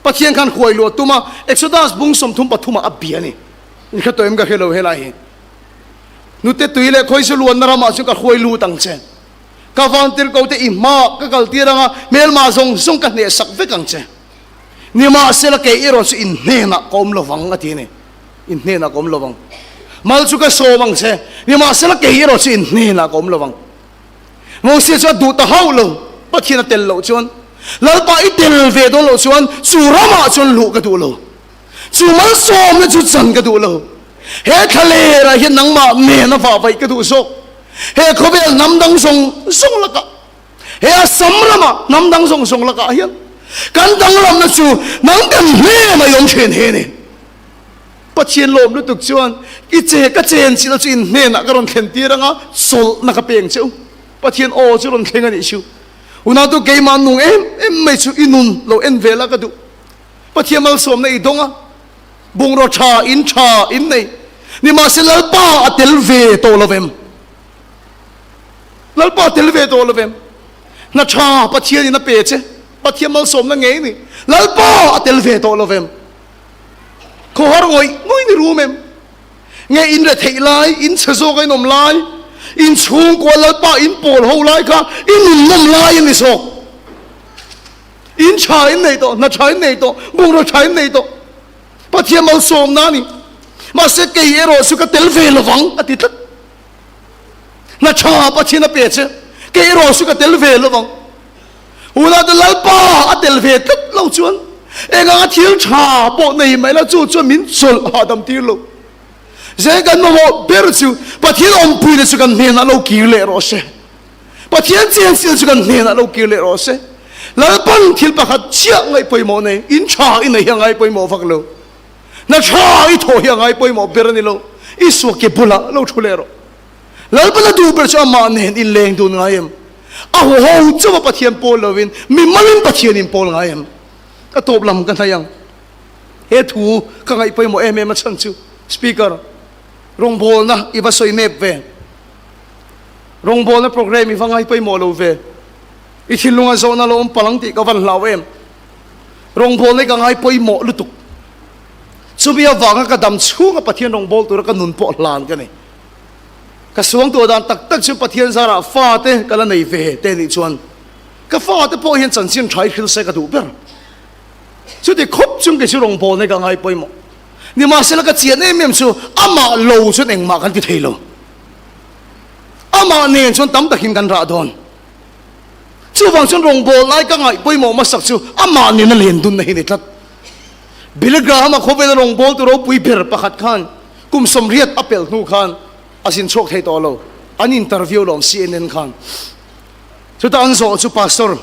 Pathian khan huai luah tum a, Exodus bung 33 ah a bia a ni. In hre tawh em ka hre lo helai hi. Nute tui leh khawizu luanna ramah chuan ka hruai lut ang che. Ka vantir ko te i hmaah ka kal tir ang a, hmelma zawng zawng ka hneh sak vek ang che. Nimahsela kei erawh chu in hnenah ka awm lovang a ti a ni. In hnenah ka awm lovang. Mal chu ka sawm ang che, nimahsela kei erawh chu in hnenah ka awm lovang. Mosia chu a duh ta hauh lo, Pathian a tel loh chuan. Lalpa i tel ve dawn loh chuan chu ramah chuan luh ka duh lo. Chu malsawmna chu chan ka duh lo. He thlalerah hian nangmah nen a vahvaih ka duh zawk. He khawvel hnam dang zawng zawng lakah, he Assam ramah hnam dang zawng zawng lakah hian kan danglamna chu nang kan hnenah i awm thin hi a ni. Pathian lawm lutuk chuan i che ka chen chilh a chu in hnenah ka rawn thlen tir anga chawlhna ka peng che u. Pathian aw chu rawn thleng a nih chu. Unautu keimah nung em em mai chu i nun lo en ve la ka duh. Pathian malsawmna i dawng a, bungraw tha in tha in nei. Nimahse Lalpa a tel ve tawh lo vem. Lalpa a tel ve tawh lo vem. Hna tha Pathian in a pe che. Pathian malsawmna ngei ni. Lalpa a tel ve tawh lo vem. Khawhar ngawih ngawih ni rum em? Nge in retheih lai, in chhe zawk a in awm lai, in chhungkua Lalpa in pawl ho lai kha i nun nawm lai a ni zawk. In tha in nei tawh, hna tha in nei tawh, bungraw tha in nei tawh. Pathian malsawmna a ni. Mahse kei erawh chu ka tel ve lovang a ti tlat. Hna tha Pathian a pe che, kei erawh chu ka tel ve lovang. Unau te Lalpa a tel ve tlat lo chuan enganga thil tha pawh nei mai la chu chuan min chawlh hahdam tir lo. Zeng kan mamawh ber chu Pathian awmpuina chu kan hnenah lo kir leh rawh se. Pathian chenchilh chu kan hnenah lo kir leh rawh se. Lalpan thil pakhat chiah ngaih pawimawh nei, in tha i nei hi a ngai pawimawh vak lo. Na tha i thawh hi a ngai pawimawh ber a ni lo. Isua ke bulah lo thu leh rawh. Lalpan a duh ber chu amah nen in leng dun ngai em? A huho chauha Pathian pawl lovin mi malin Pathian in pawl ngai em? Ka tawp lam ka hnaih ang. He thu ka ngaih pawimawh em em a chhan chu Speaker, rawngbawlna i va sawi nep ve. Rawngbawlna programme i va ngai pawimawh lo ve. I thinlunga zawhna lo awm palh ang tih ka van hlau em. Rawngbawlna i ka ngai pawimawh lutuk. Chumi avanga ka dam chhunga Pathian rawngbâwl tura ka nun pawh hlan ka ni. Ka suangtuah dan tak tak chu Pathian zarah fate ka la nei ve te nih chuan ka fate pawh hian chanchin tha i hrilh se ka duh ber. Chuti khawp chung kei chu rawngbawlna i ka ngai pawimawh. Nimahsela ka chian em em chu amah lo chuan engmah kan ti thei lo. Amah nen chuan tam takin kan rah dawn. Chuvang chuan rawngbâwl lai ka ngaih pawimawh hmasak chu amah nena len dunna hi ni tlat. Billy Graham-a khawvela rawngbâwltu ropui ber pakhat khan kum 80 a pelh hnu khan a zin chhuak thei tawh lo. An interview lawm CNN khan. Chutah an zawh chu Pastor.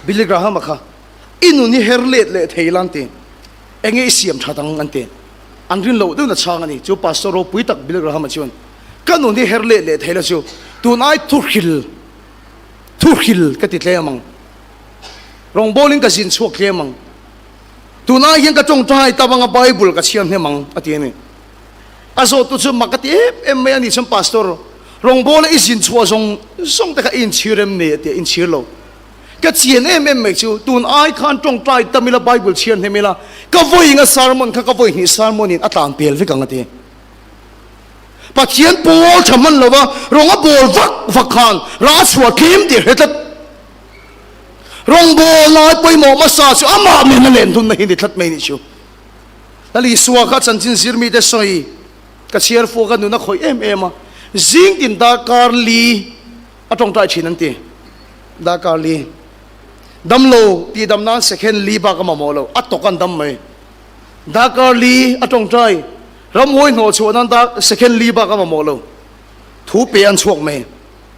Billy Graham-a kha, I nun hi her let leh thei la an ti. Enge i siam that ang an ti. An rin loh deuhna chhang a ni. Chu pastor ropui tak Billy Graham-a chuan, Ka nun hi her let leh thei la chu tun ai thuhril, thuhril ka ti tlem ang. Rawngbawlin ka zin chhuak tlem ang. Tunai hian ka tawngtai tam anga Bible ka chhiar hnem ang a ti a ni. A zawhtu chu mak a ti em em mai a ni chuan Pastor, rawngbawla i zin chhuah zawng zawng te kha i inchhir em ni a ti a, inchhir lo. Ka chian em em mai chu tun ai khan tawngtai tam ila Bible chhiar hnem ila ka vawi inga sermon kha ka vawi hnih sermon in a tlan pel vek ang a ti. Pathian pawl tha hman lova rawng a bawl vak vak khan rah a chhuah tlem tih a hre tlat. Rawngbâwl lai pawimawh hmasa chu amah men a len dunna hi ni tlat mai nih chu. Lal Isua kha chanchin zir mite sawi ka chhiar fuh ka nun a khawih em em a, zing tin darkar li a tawngtai thin an ti. Darkar li. Damlo tih dam nan second li bak a mamawh lo, a tawk an dam mai. Darkar li a tawngtai, ramhuai hnawh chhuah nan dar second li bak a mamawh lo, thu pe an chhuak mai.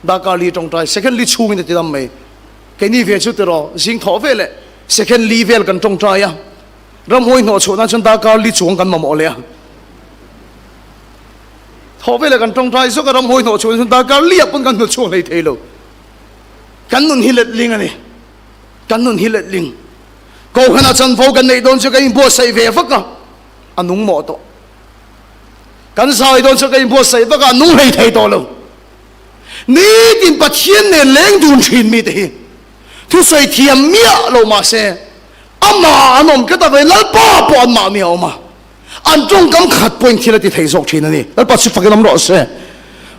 Darkar li tawngtai second li chhungin a ti dam mai. Keini ve chu tiraw zing thawh ve leh second li vel kan tawngtai a, ramhawi hnawh chhuah nan chuan darkar li chuang kan mamawh leh a. Thawh ve leh kan tawngtai zawk a, ramhawi hnawh chhuah nan chuan darkar li ah pawn kan hnawh chhuak hlei thei lo. Kan nun hi letling a ni. Kan nun hi letling. Kohhranah chanvo kan neih dawn chu kan inbuatsaih ve vak a, a nung mawh tawh. Kan zai dawn chu kan inbuatsaih vak a, a nung hlei thei tawh lo. Nitin Pathian nen leng dun thin mite hi thusawi thiam miah lo mah se amah an awm tlat avangin Lalpa pawh anmahni a awm a, an tawngkam khat pawhin thil a ti thei zawk thin a ni. Lalpa chu fakin awm rawh se.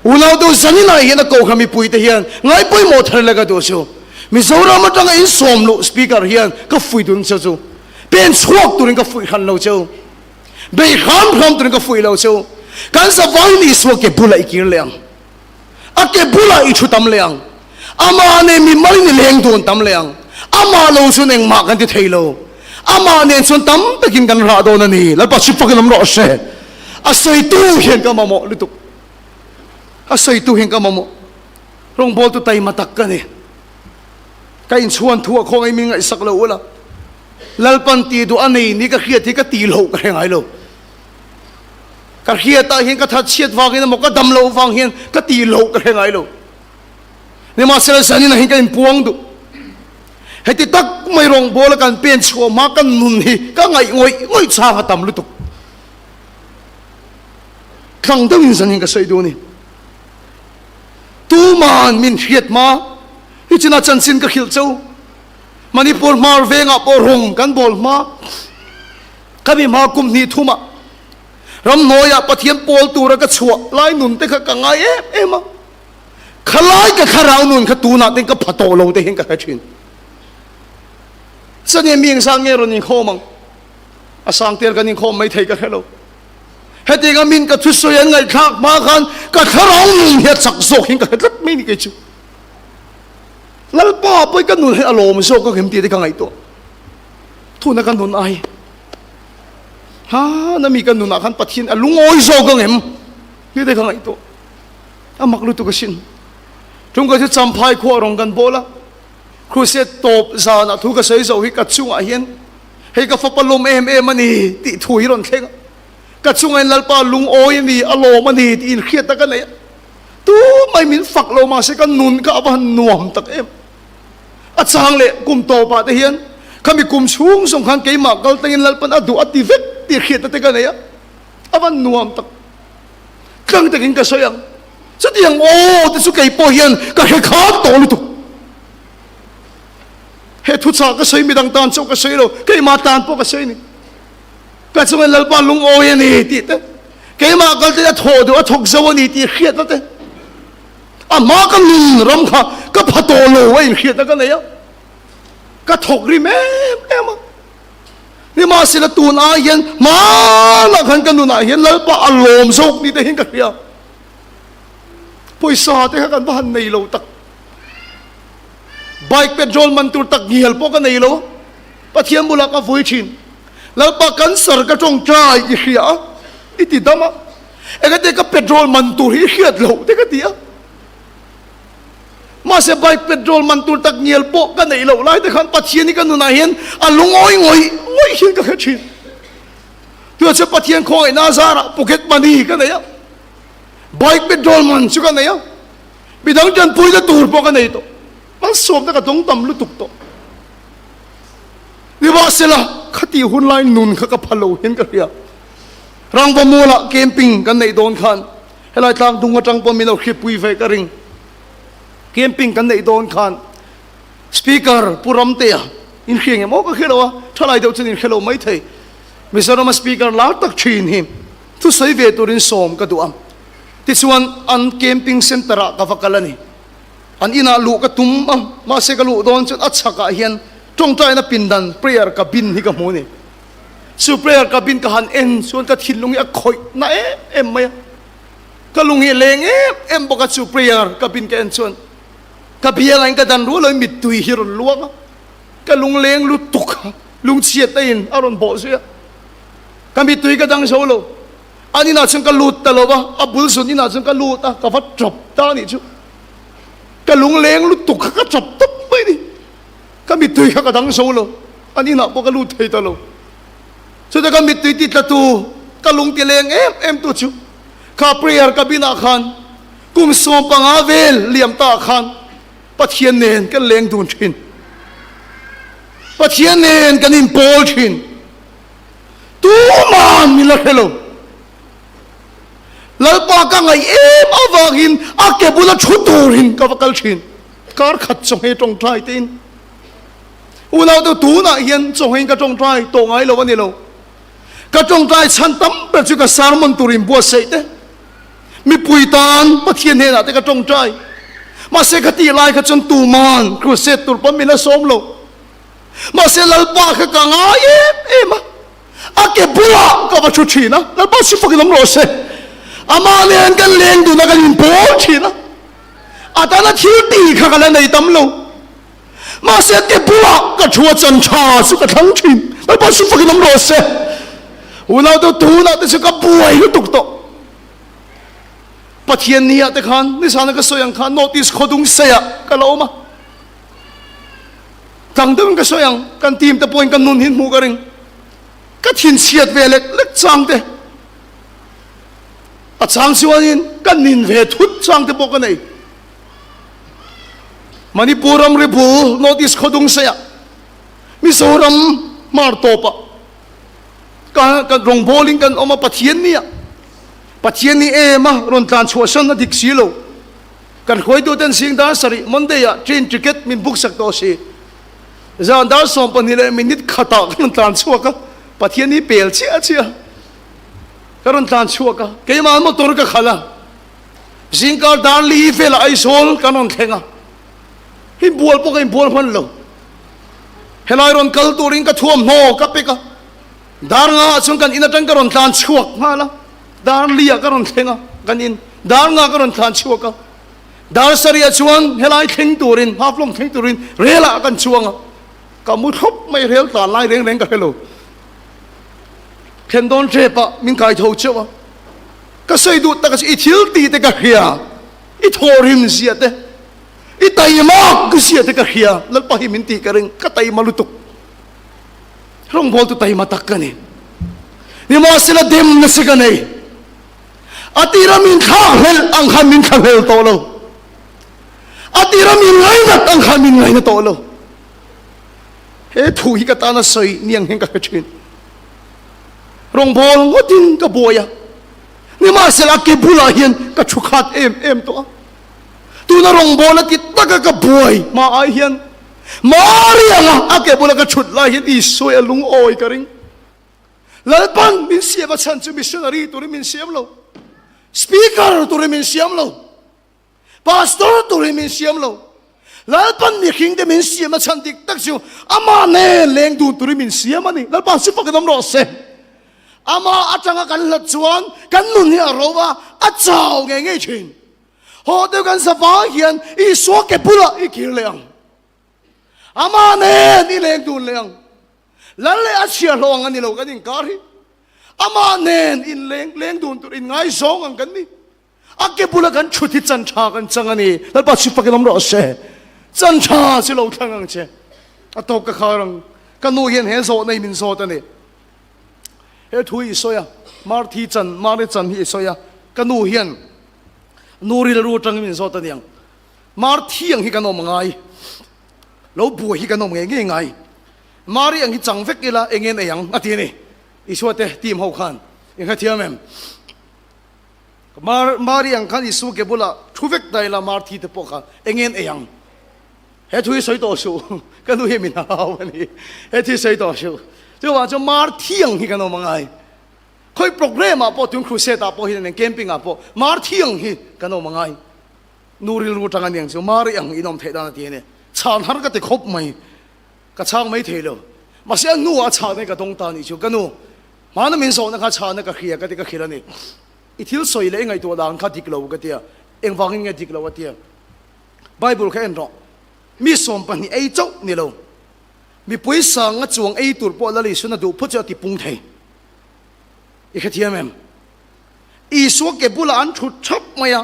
Unau deuh zaninah hian a kohhran mipuite hian ngaihpawimawh thar leh ka duh chu Mizoram atanga insawm luh Speaker hian ka fuih dun che chu pen chhuak turin ka fuih hran lo cheu. Bei hram hram turin ka fuih lo chu. Kan zavaiin Isua ke bulah i kir leh ang. A ke bulah i thu tam leh ang. Amah nen mi malin i leng dawn tam leh ang. Amah lo chuan engmah kan ti thei lo. Amah nen chuan tam takin kan rah dawn a ni. Lalpa chu fakin awm rawh se. A sawitu hian ka mamawh lutuk. A sawitu hian ka mamawh. Rawngbawltu taima tak ka ni. Ka inchhuan thu a khawngaih min ngaihsak lo ula. Lalpan tih duh a nei ni ka hriat hi ka tih loh ka hre ngai lo. Ka hriatah hian ka thatchhiat vangin emaw ka dam loh vang hian ka tih loh ka hre ngai lo. Nimahsela zaninah hian ka inpuang duh. Heti tak mai rawngbawla kan pen chhuah hma kan nun hi ka ngaih ngawih ngawih chang a tam lutuk. Tlang deuhin zanin ka sawi duh a ni. Tuman min hriat hma hi china chanchin ka hrilh cheu. Manipur hmar vengah pawh rawng kan bawl hma. Khami hma kum hnih thumah ramhnuaiah Pathian pawl tura ka chhuah lai nun te kha ka ngai em em a. Khalai ka thlarau nun kha tunah ten ka pha tawh lo te hian ka hre thin. Chani mi engzat nge rawn inkhawm ang? A sang tel kan inkhawm mai thei ka hre lo. Hetianga min ka thusawi an ngaihthlak hma khan ka thlarau nun hi a chak zawk hian ka hre tlat mai ni kei chu. Lalpa pawh ka nun hi a lawm zawk ang em tih te ka ngaihtuah. Thuna ka nun ai. Ha na mi ka nunah khan Pathian a lungawi zawk ang em tih te ka ngaihtuah. A mak lutuk asin. Tum ka chu champhai khua rawng kan bawl a. Crusade tawp zanah thu ka sawi zo hi ka chungah hian hei ka fapa lawm em em a ni tih thu hi rawn thleng a. Ka chungah hian Lalpa lungawi a ni, a lawm a ni tih inhriatna ka nei a. Tu mai min fak lo mahse ka nun kha a va han nuam tak em. A chang leh kum tawpah te hian khami kum chhung zawng khan keimah kal tangin Lalpan a duh a ti vek tih hriatna te ka nei a, a va nuam tak. Tlang takin ka sawi ang. Chutiang aw te chu kei pawh hian ka hre khat tawh lutuk. He thuchah ka sawi midang tan chauh ka sawi lo, keimah tan pawh ka sawi a ni. Ka chungin Lalpa lungawi a ni tih te, keimah kal te a thawh duh a thawk zo a ni tih hriatna te, a hma ka nun ram kha ka pha tawh lo a inhriatna ka nei a, ka thawk rim em em a. Nimahsela tun ai hian hmanah khan ka nunah hian Lalpa a lawm zawk ni te hian ka hria. Pawisa te kha kan va han nei lo tak. Bike petrol man tur tak ngial pawh ka nei lo. Pathian bulah ka vui thin. Lalpa cancer ka tawngtai i hria a, i ti dam a. Engati ka petrol man tur hi i hriat loh te ka ti a. Mahse bike petrol man tur tak ngial pawh ka neih loh lai te khan Pathian hi ka nunah hian a lungawi ngawih ngawih hian ka hre thin. Tunah chuan Pathian khawngaihna zarah pocket money ka nei a, bike petrol man chu ka nei a, midang tanpuina tur pawh ka nei tawh. Malsawmna ka dawng tam lutuk tawh. Nimahsela, khati hun lai nun kha ka pha lo hian ka hria. Rangva mualah camping kan neih dawn khan helai tlang dung atang pawh min lo hripui ve ka ring. Camping kan neih dawn khan Speaker Pu Ramtea in hria ngem aw ka hria lo a, thalai deuh chuan in hre lo mai thei. Mizorama Speaker lar tak thin hi thusawi ve turin sawm ka duh a. Tichuan an camping centre ah ka va kal a ni. An inah luh ka tum a, mahse ka luh dawn chuan a chhakah hian tawngtaina pindan prayer cabin hi ka hmu a ni. Chu prayer cabin ka han en chuan ka thinlung hi a khawih na em em mai a, ka lung hi a leng em em bawk a, chu prayer cabin ka en chuan ka biangah in ka dan rual loin mittui hi a rawn luang a, ka lung leng lutuk a, lungchhiat na in a rawn bawh zui a, ka mittui ka dang zo lo. An inah chuan ka lut ta lo va, a bul zun inah chuan ka lut a, ka va tawp ta a nih chu. Ka lungleng lutuk kha ka tawp tawp mai a ni. Ka mittui kha ka dang zo lo, an inah pawh ka lut thei ta lo. Chutah ka mittui ti tlatu, ka lung ti leng em em tu chu kha prayer cabin ah khan kum 15 vel liam ta ah khan Pathian nen kan leng dun thin. Pathian nen kan inpawl thin. Tuman min la hre lo. Lalpa ka ngaih em avangin a ke bula thu turin ka va kal thin. Kar khat chawnghei tawngtai tein. Unau te tunah hian chawngheiin ka tawngtai tawh ngai lo a ni lo. Ka tawngtai chhan tam ber chu ka sermon turin buatsaih te, mipui tan Pathian hnenah te ka tawngtai. Mahse ka tih lai kha chuan tuman crusade tur pawn min la sawm lo. Mahse Lalpa kha ka ngai em em a, a ke bulah ka va thu thin a, Lalpa chu fakin awm rawh se. Amah nen kan leng dun a, kan inpawl thin a, a tana thil tih kha ka la nei tam lo. Mahse a ke bulah ka thu a, chan tha chu ka thlang thin. Lalpa chu fakin awm rawh se. Unau te tunah te chu ka buai lutuk tawh. Pathian ni ah te khan nizana ka sawi ang khan North East khawdung seiah ka la awm a. Tlang deuhin ka sawi ang, kan team te pawhin ka nun hi hmuh ka ring. Ka thinchhiat ve lek lek chang te, a chang chuanin ka nin ve thut chang te pawh ka nei. Manipur ramri bul North East khawdung seiah Mizoram hmar tawpah ka ka rawngbawlin kan awm a, Pathian nia Pathian ni em a rawn tlan chhuahsan a dik si lo. Kan hruaituten zing dar sarih Monday ah train ticket min book sak tawh si. Zan dar 12 leh minute khatah ka rawn tlan chhuak a, Pathian hi pel chiah chiah ka rawn tlan chhuak a, keimah motor ka khalh a, zingkar dar li velah Aizawl kan rawn thleng a, inbual pawh ka inbual hman lo. Helai rawn kal turin ka thuamhnaw ka pek a, dar nga ah chuan kan in atang ka rawn tlan chhuak nghal a. Dar liah ka rawn thleng a, kan in dar nga ka rawn thlan chhuak a, dar sarih ah chuan helai thleng turin, Haflong thleng turin rel ah kan chuang a, ka mu thlawp mai rel tlan lai reng reng ka hre lo. Thlen dawn tep ah min kai tho cheuh a, ka sawi duh tak a chu i thil tih te ka hria, i thawhrim zia te, i taimak zia te ka hria, Lalpa hi min tih ka ring, ka taima lutuk. Rawngbawltu taima tak ka ni. Nimahsela dem nasa ka nei. A tira min thlakhlelh ang khan min thlahlel tawh lo. A tira min ngainat ang khan min ngaina tawh lo. He thu hi ka tana sawi ni ang hian ka hre thin. Rawngbâwl ngawtin ka buai a. Nimahsela a ke bulah hian ka thu khat em em tawh a. Tuna rawngbâwl a ti taka ka buai hma ai hian Mari anga a ke bula ka thut lai hian Isua a lungawi ka ring. Lalpan min siam a chhan chu missionary turin min siam lo, speaker turin min siam lo, pastor turin min siam lo. Lalpan mihring te min siam a chhan dik tak chu amah nen leng dun turin min siam a ni. Lalpa chu fakin awm rawh se. Amah atanga kan hlat chuan kan nun hi a ro a, a chau ngei ngei thin. Haw deuh kan zavang hian Isua ke bulah i kir leh ang. Amah nen i leng dun leh ang. Lal leh a chhia hlawh ang a ni lo kan inkar hi. Amah nen in leng leng dun tur in ngaizawng ang kan ni. A ke bula kan thut hi chan tha kan chang a ni. Lalpa chu fakin awm rawh se. Chan tha chu lo thlang ang che. A tawp ka khar ang. Ka nu hian he zawhna hi min zawt a ni. He thu hi i sawi a, Marthi chan, Mari chan hi i sawi a. Ka nu hian nu rilru atangin min zawt a niang. Marthi ang hi kan awm ngai. Lo buai hi kan awm ngei ngei ngai. Mari ang hi chang vek ila eng en ei ang a ti a ni. Isua te team ho khan i hrethiam em? Mar Mari ang khan Isua ke bulah thu vek ta ila Marthi te pawh kha eng en ei ang? He thu hi sawi tawh suh ka nu hi min hau a ni. He thu hi sawi tawh suh. Chuvang chuan Marthi ang hi kan awm angai. Khawi program ah pawh tun crusade ah pawh hian camping ah pawh Marthi ang hi kan awm angai. Nu rilru tang a niang chu Mari ang in awm theih dan a ti a ni. Chhan har ka ti khawp mai. Ka chhang mai thei lo. Mahse a hnuah a chhahna ka dawng ta a nih chu. Ka nu, hmana min zawhna kha chhahna ka hria ka ti ka hrilh a ni. I thil sawi leh i ngaihtuah dan kha dik lo ka ti a. Engvangin nge dik lo a ti a. Bible kha en rawh. Mi 12 ei chauh ni lo. Mipui sanga chuang ei tur pawh Lal Isuan a duh phawt chu a ti pung thei. I hrethiam em? Isua ke bulah an thut thap mai a.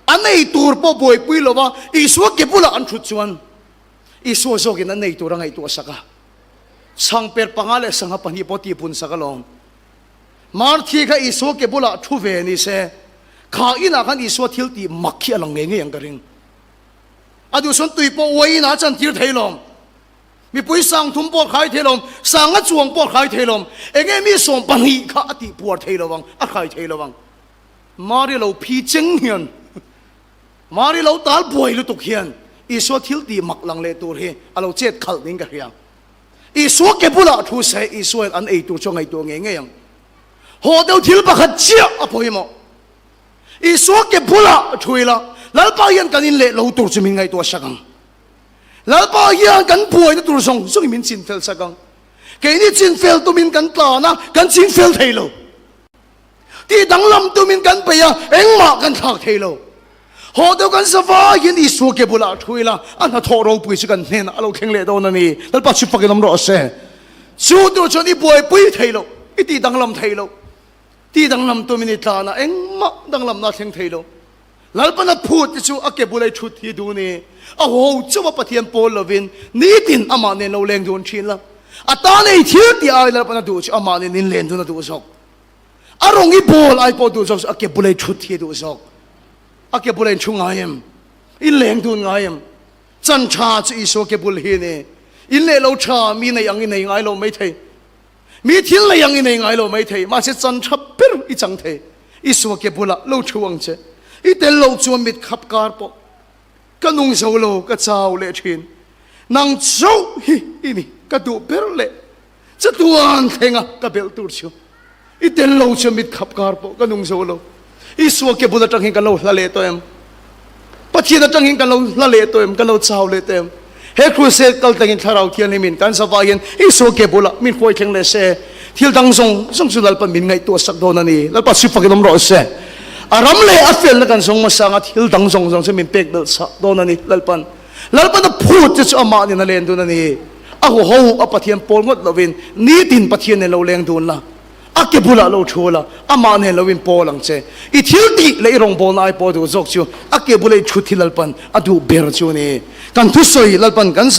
An ei tur pawh buaipui lo va, Isua ke bulah an thut chuan Isua zawkin a nei tur a ngaihtuah sak a, chhangper panga leh sangha pahnih pawh tihpun sak alawm. Marthi kha Isua ke bulah thu ve ni se, kha inah khan Isua thil tih mak hi a lang ngei ngei ang ka ring. A duh chuan tui pawh uai inah a chantir thei lawm. Mipui 3000 pawh a khai thei lawm, sanga chuang pawh a khai thei lawm. Enge mi 12 kha a tih puar thei lo ang, a khai thei lo ang. Mari lo phi cheng hian. Mari lo tal buai lutuk hian Isua thil tih mak lang leh tur hi a lo chet khalh niin ka hria. Isua ke bulah thu se Isua hian an ei tur chu a ngaihtuah ngei ngei ang. Haw deuh thil pakhat chiah a pawimawh. Isua ke bulah thu ila Lalpa hian kan in leh lo tur chu min ngaihtuah sak ang. Lalpa hian kan buaina tur zawng zawngin min chinfel sak ang. Keini chinfel tumin kan tlan a, kan chinfel thei lo. Tih danglam tumin kan peih a, engmah kan thlak thei lo. Haw deuh kan sa vaiin Isua ke bulah thu ila, a hnathawh ropui chu kan hnenah a lo thleng leh dawn a ni. Lalpa chu fakin awm rawh se. Chu tur chuan i buaipui thei lo, i tih danglam thei lo. Tih danglam tumin i tlan a, engmah danglamna a thleng thei lo. Lalpana phut te chu a ke bula i thut hi duh ni. A ho chauh a Pathian pawl lovin nitin amah nen lo leng dun thin la. A tan ei thil tih ai Lalpana duh chu amah nen in len dun a duh zawk. A rawng i bawl ai pawh duh zawk chu a ke bula i thut hi a duh zawk. A ke bula in thu ngai em? In leng dun ngai em? Chan tha chu Isua ke bul hi a ni. In leh lo tha mi nei ang i nei ngai lo mai thei. Mi thil nei ang i nei ngai lo mai thei. Mahse chan tha ber i chang thei. Isua ke bulah lo thu ang che. I tel lo chuan mit khap kar pawh ka nung zo lo, ka chau leh thin. Nang chauh hi i ni ka duh ber leh. Chatuan thlenga ka belh tur chu i tel lo chu mit khap kar pawh ka nung zo lo. Isua ke bul atang hian kan lo hla leh tawh em? Pathian atang hian kan lo hla leh tawh em? Kan lo chau leh tawh em? He crusade kal tangin Thlarau Thianghlimin kan zavah hian Isua ke bulah min hruai thleng leh se. Thil dang zawng zawng chu Lalpa min ngaihtuah sak dawn a ni. Lalpa chu fakin awm rawh se. A ram leh a felna kan zawng hmasa anga thil dang zawng zawng chu min pek belh chah dawn a ni Lalpan. Lalpan a phut te chu amah nen a len dun a ni. A huho a Pathian pawl ngawt lovin nitin Pathian nen lo leng dun la, a ke bulah lo thu la, amah nen lo in pawl ang che. I thil tih leh i rawngbawlna ai pawh duh zawk chu a ke bula i thut hi Lalpan a duh ber chu a ni. Kan thusawi Lalpan kan.